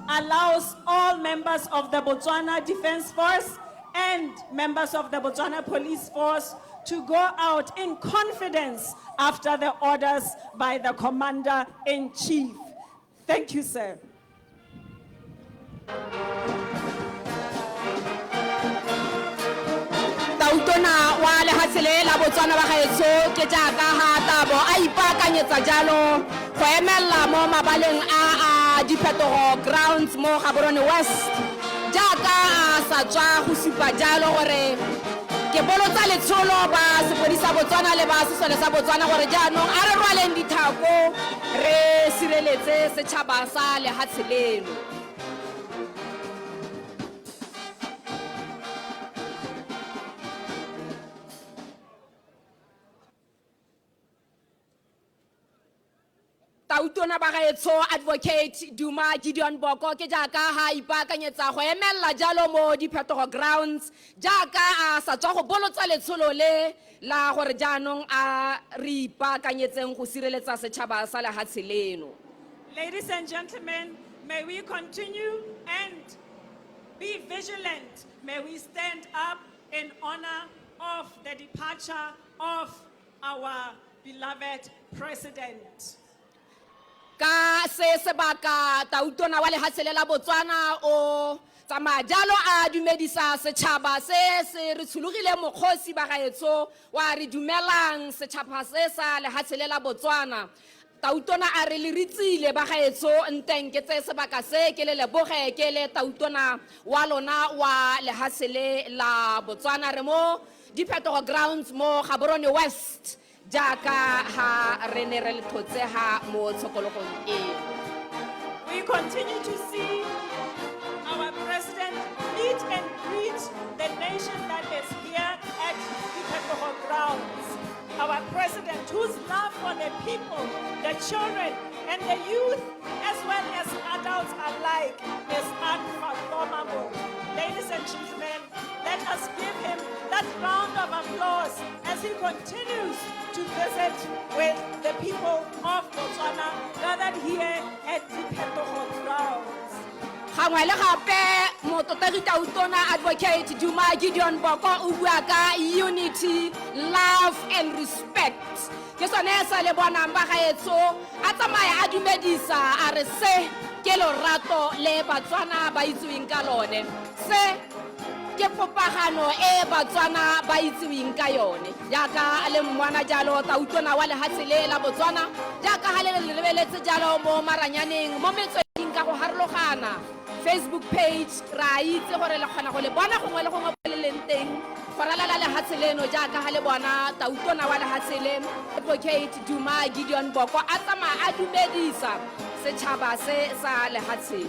allows all members of the Botswana Defense Force and members of the Botswana Police Force to go out in confidence after the orders by the Commander in Chief. Thank you, sir. Tautona wa lehatshe le la Botswana ba gaetsho ke jaaka ha tabo a ipaakanyetsa jalo go emelela mo mabaleng a a diphetogo grounds mo Gaborone West jaaka a sa tswa go supa jalo gore ke bolotsa letsholo ba sepodisa Botswana le ba sesole sa Botswana gore jaanong a re rwaleng dithako re sireletse setšhaba sa lehatshe leno. Tautona ba gaetsho Advocate Duma Gideon Boko ke jaaka ha ipaakanyetsa go emelela jalo mo diphetogo grounds jaaka a sa tswa go bolotsa letsholo le la gore jaanong a re ipaakanyetseng go sireletsa setšhaba sa lehatshe leno. Ladies and gentlemen, may we continue and be vigilant. May we stand up in honor of the departure of our beloved president. Ka se sebaka tautona wa lehatshe le la Botswana o tsamaya jalo a dumedisa setšhaba se se re tshologile mokgosi ba gaetsho wa re dumelang setšhaba se sa lehatshe le la Botswana. Tautona a re le ritsile ba gaetsho nteng ke tse sebaka se ke le leboge ke le tautona wa lona wa lehatshe le la Botswana re mo diphetogo grounds mo Gaborone West jaaka ha re ne re le thotse ha mo tshokologong eo. We continue to see our president meet and greet the nation that is here at Diphetogo grounds. Our president, whose love for the people, the children, and the youth, as well as adults alike, is unfathomable. Ladies and gentlemen, let us give him that round of applause as he continues to visit with the people of Botswana gathered here at Diphetogo grounds. Gangwe le gape mototegi tautona Advocate Duma Gideon Boko o bua ka unity, love and respect. Ke sone se le bonang ba gaetsho a tsamaya a dumedisa a re se ke lorato le Batswana ba itseweng ka lone. Se ke popagano e Batswana ba itseweng ka yone. Jaaka a le mmona jalo tautona wa lehatshe le la Botswana jaaka ha le le lebeletse jalo mo maranyaneng mo metsweding ka go harologana. Facebook page ra itse gore le kgona go le bona gongwe le gongwe le leng teng go ralala lehatshe leno jaaka ha le bona tautona wa lehatshe le Advocate Duma Gideon Boko a tsamaya a dumedisa setšhaba se sa lehatshe.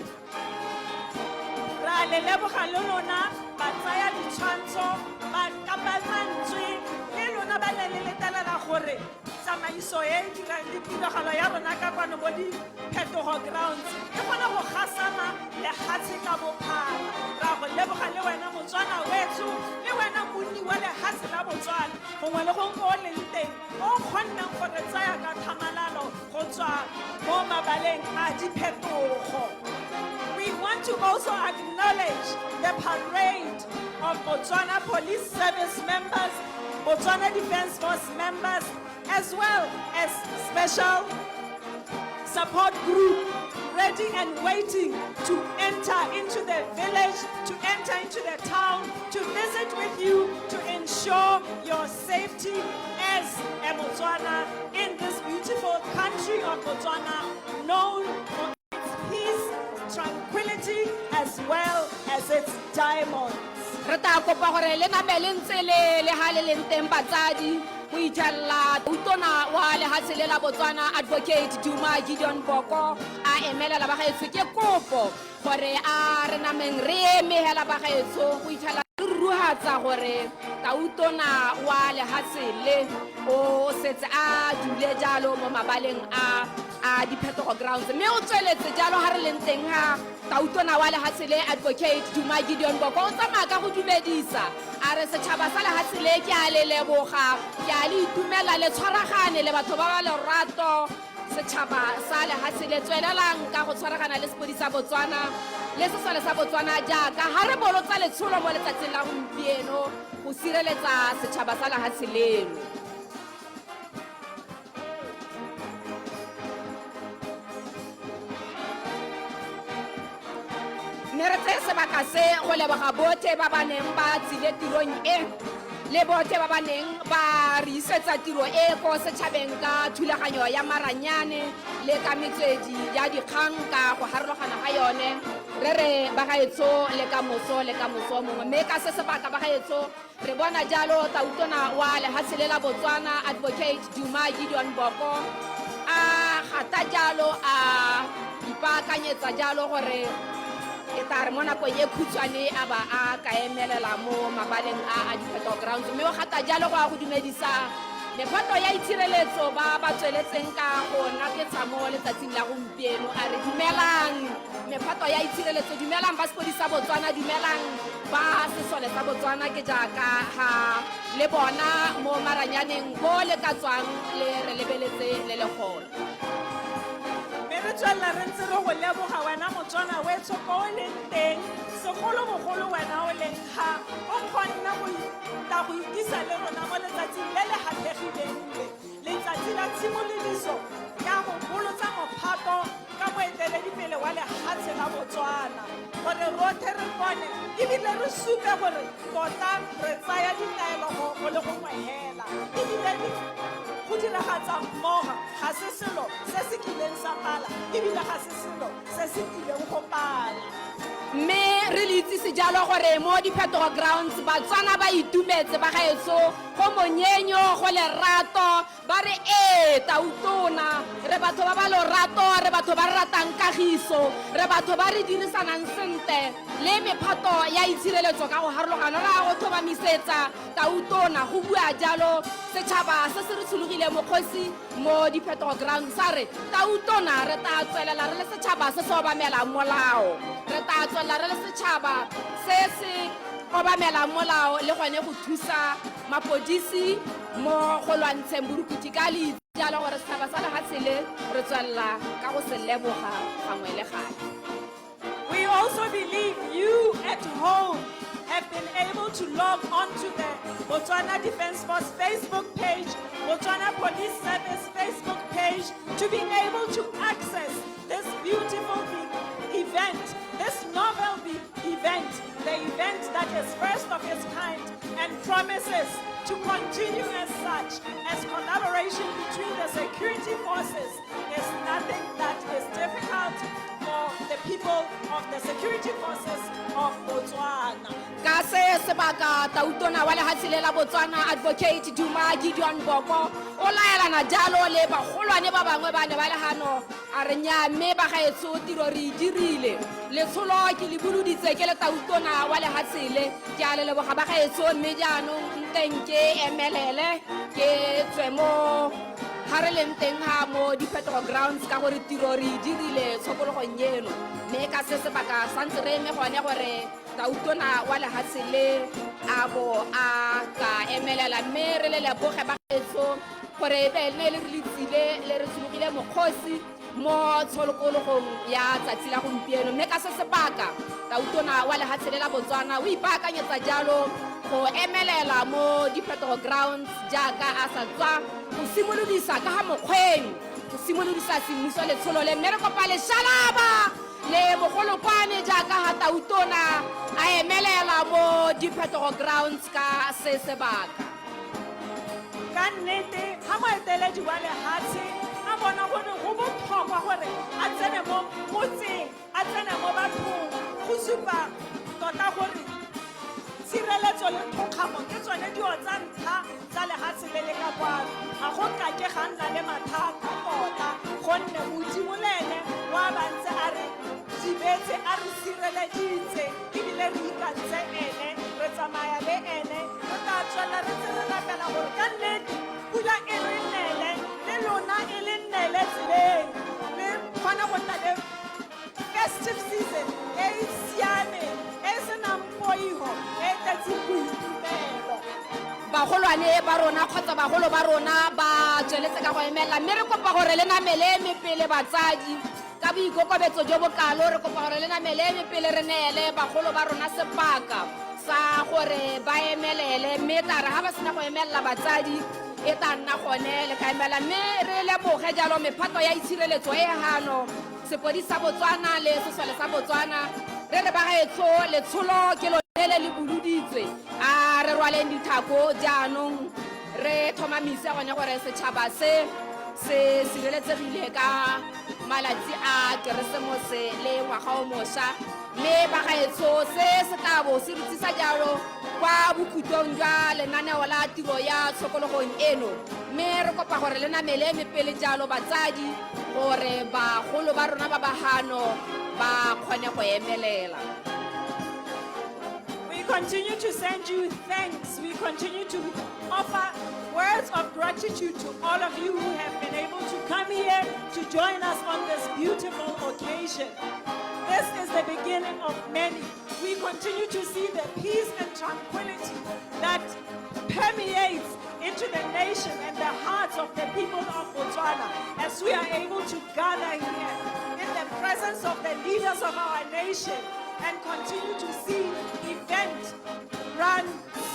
Ra le leboga le lona ba tsaya ditshwantsho ba kapa mantswe le lona ba ne le letelela gore tsamaiso e e dirang le tiragalo ya rona ka kwano mo diphetogo grounds e kgone go gasama lehatshe ka bophara. Ra go leboga le wena Motswana wetsho le wena monni wa lehatshe la Botswana gongwe le gongwe o leng teng o kgonneng go re tsaya ka tlhamalalo go tswa mo mabaleng a diphetogo. We want to also acknowledge the parade of Botswana Police Service members, Botswana Defense Force members, as well as special support group ready and waiting to enter into the village, to enter into the town, to visit with you, to ensure your safety as a Botswana in this beautiful country of Botswana, known for its peace, tranquility, as well as its diamonds. Re tla kopa gore le name le ntse le le ha le leng teng batsadi go itlhelela tautona wa lehatshe le la Botswana Advocate Duma Gideon Boko a emelela ba gaetsho ke kopo gore a re nameng re eme hela ba gaetsho go itlhela re ruruhatsa gore tautona wa lehatshe le o setse a dule jalo mo mabaleng a diphetogo grounds mme o tsweletse jalo ha re leng teng ha tautona wa lehatshe le Advocate Duma Gideon Boko o tsamaya ka go dumedisa a re setšhaba sa lehatshe le ke a le leboga ke a le itumela le tshwaragane le batho ba ba lerato. Setšhaba sa lehatshe le tswelelang ka go tshwaragana le sepodisi sa Botswana le sesole sa Botswana jaaka ga re bolotsa letsholo mo letsatsing la gompieno go sireletsa setšhaba sa lehatshe leno. Mme re tseye sebaka se go leboga botlhe ba ba neng ba tsile tirong e le botlhe ba ba neng ba re isetsa tiro e ko setšhabeng ka thulaganyo ya maranyane le ka metswedi ya dikgang ka go harologana ga yone. Re re bagaetsho le ka moso le ka moso mongwe. Mme ka se sebaka bagaetsho re bona jalo tautona wa lehatshe le la Botswana, Advocate Duma Gideon Boko, a gata jalo a ipaakanyetsa jalo gore e tla re mo nakong e khutshwane a ba a ka emelela mo mabaleng a a Diphetogo Grounds. Mme o gata jalo go a go dumedisa mephato ya itshireletso ba ba tsweletseng ka go natetsha mo letsatsing la gompieno. A re dumelang mephato ya itshireletso, dumelang ba sepodisi sa Botswana, dumelang ba sesole sa Botswana. Ke jaaka ha le bona mo maranyaneng bo le ka tswang le re lebeletse le le gona. Mme re tswelela re ntse re go leboga wena Motswana wetsho ko o leng teng, segolobogolo wena o leng ga o kgonne go tla go itisa le rona mo letsatsing le le haphegileng le, letsatsi la tshimolodiso ya go bolotsa mophato ka moeteledipele wa lehatshe la Botswana, gore rotlhe re bone ebile re supe gore tota re tsaya ditaelo go le gongwe hela, ebile go diragatsa mmogo ga se selo se se kileng sa pala, ebile ga se selo se se kileng go pala. Mme re le itsise jalo gore mo Diphetogo Grounds Batswana ba itumetse bagaetsho, go monyenyo, go lerato. Ba re ee tautona, re batho ba ba lorato, re batho ba re ratang kagiso, re batho ba re dirisanang sentle le mephato ya itshireletso ka go harologana. Re a go tlhomamisetsa tautona, go bua jalo setšhaba se se re tshologile mokgosi mo Diphetogo Grounds. Sa re tautona, re tla tswelela re le setšhaba se se obamelang molao, re tla tswelela re le setšhaba se se obamelang molao le gone go thusa mapodisi mo go lwantsheng borukuthi. Ka le itse jalo gore setšhaba sa lehatshe le re tswelela ka go se leboga gangwe le gape. We also believe you at home have been able to log onto the Botswana Defence Force Facebook page, Botswana Police Service Facebook page, to be able to access this beautiful event, this novel event, the event that is first of its kind and promises to continue as such, as collaboration between the security forces is nothing that is difficult for the people of the security forces of Botswana. Ka se sebaka tautona wa lehatshe le la Botswana, Advocate Duma Gideon Boko, o laelana jalo le bagolwane ba bangwe ba ne ba le gano. A re nnyaa, mme bagaetsho tiro re e dirile, letsholo ke le boloditse ke le tautona wa lehatshe le. Ke a le leboga bagaetsho, mme jaanong nteng ke emelele ke tswe mo ga re leng teng ga mo Diphetogo Grounds ka gore tiro re e dirile tshokologong eno. Mme ka se sebaka santse re eme gone gore tautona wa lehatshe le a bo a ka emelela. Mme re le leboge bagaetsho gore e be ne le re letsile le re tshologile mokgosi mo tsholokologong ya tsatsi la gompieno. Mme ka se sebaka tautona wa lehatshe le la Botswana o ipaakanyetsa jalo go emelela mo Diphetogo Grounds jaaka a sa tswa go simolodisa ka ga mokgweng go simolodisa semmuso letsholo le. Mme re kopa lešalaba le mogolokwane jaaka ga tautona a emelela mo Diphetogo Grounds ka se sebaka. Ka nnete ga moeteledi wa lehatshe a bona gore go botlhokwa gore a tsene mo motseng, a tsene mo bathong, go supa tota gore tshireletso le thokgamo ke tsone dio tsa ntlha tsa lehatshe le le ka kwano. Ga go kake ga nna le mathata tota, gonne Modimo le ene wa ba ntse a re dibetse, a re sireleditse, ebile re ikantse ene, re tsamaya le ene. Re tla tswelela re ntse re rapela gore ka nnete pula e re nnele le lona, e le nnele tseleng, le kgone go nna le festive season e e siameng, e e senang poiho, e e tletseng boitumelo. Bagolwane ba rona kgotsa bagolo ba rona ba tsweletse ka go emelela, mme re kopa gore le namele eme pele batsadi ka boikokobetso jo bokalo. Re kopa gore le namele eme pele re neele bagolo ba rona sebaka sa gore ba emelele, mme tla re ga ba sena go emelela batsadi e tla nna gone le ka emela. Mme re leboge jalo mephato ya itshireletso e gano, sepodisi sa Botswana le sesole sa Botswana. Re re bagaetsho, letsholo ke lone le le boloditswe, a re rwaleng dithako jaanong re tlhomamise gone gore setšhaba se se sireletsegile ka malatsi a Keresemose le ngwaga o mošwa. Mme bagaetsho, se se tla bo se re tsisa jalo kwa bokhutlong jwa lenaneo la tiro ya tshokologong eno, mme re kopa gore le namele mepele jalo batsadi gore bagolo ba rona ba bagano ba kgone go emelela. We continue to send you thanks. We continue to offer words of gratitude to all of you who have been able to come here to join us on this beautiful occasion. This is the beginning of many. We continue to see the peace and tranquility that permeates into the nation and the hearts of the people of Botswana as we are able to gather here in the presence of the leaders of our nation and continue to see event run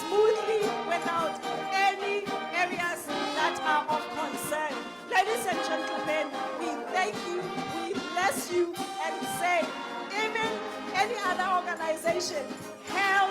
smoothly without any areas that are of concern. Ladies and gentlemen, we thank you, we bless you, and say, even any other organization held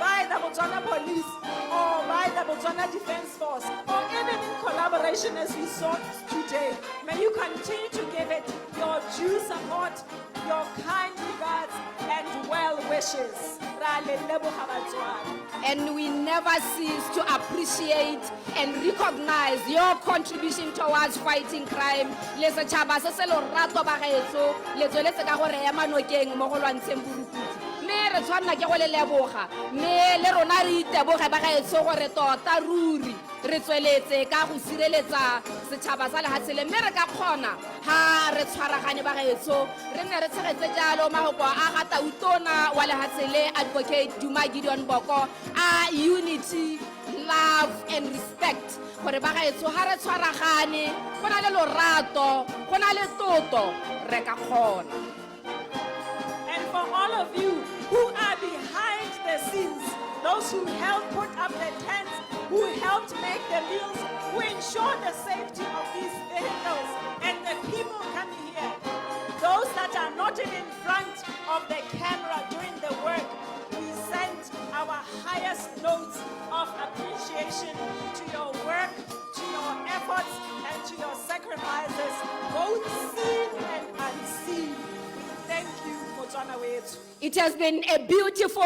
by the Botswana Police or by the Botswana Defense Force, or even in collaboration as we saw today, may you continue to give it your due support, your kind regards, and well wishes. Ra le leboga, Batswana. And we never cease to appreciate and recognize your contribution towards fighting crime. Le setšhaba se se lorato bagaetsho, le tsweletse ka gore ema nokeng mo go lwantsheng borukutlhi, mme re tshwanela ke go le leboga, mme le rona re iteboge bagaetsho gore tota ruri re tsweletse ka go sireletsa setšhaba sa lehatshe le, mme re ka kgona ha re tshwaragane bagaetsho. Re nne re tshegetse jalo mahoko a ga tautona wa lehatshe le, Advocate Duma Gideon Boko, a unity, love and respect, gore bagaetsho ha re tshwaragane, go na le lorato, go na le toto, re ka kgona. And for all of you who are behind the scenes, those who helped put up the tents, who helped make the meals, who ensure the safety of these vehicles and the people coming here, those that are not even in front of the camera doing the work, we send our highest notes of appreciation to your work, to your efforts, and to your sacrifices, both seen and unseen. We thank you, Motswana wethu. It has been a beautiful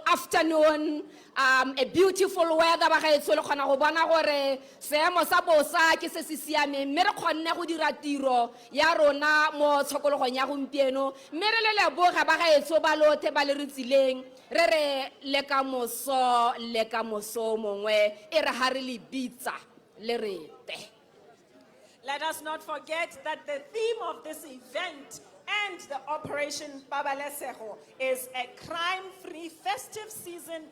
afternoon, a beautiful weather bagaetsho. Le kgona go bona gore seemo sa bosa ke se se siameng, mme re kgonne go dira tiro ya rona mo tshokologong ya gompieno, mme re le leboga bagaetsho ba lothe ba le re tsileng. Re re le ka moso, le ka moso mongwe e re ha re le bitsa le re te. Let us not forget that the theme of this event and the Operation Pabalesego is a crime-free festive season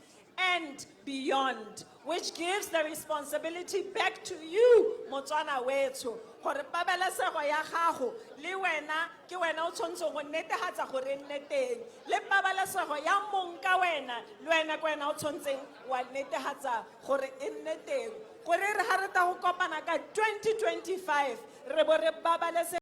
and beyond, which gives the responsibility back to you, Motswana wethu. Gore pabalesego ya gago le wena ke wena o tshwanetseng go netefatsa gore e nne teng, le pabalesego ya mong ka wena le wena ke wena o tshwanetseng wa netefatsa gore e nne teng, gore re ga re ta go kopana ka 2025 re bo re babalesegile.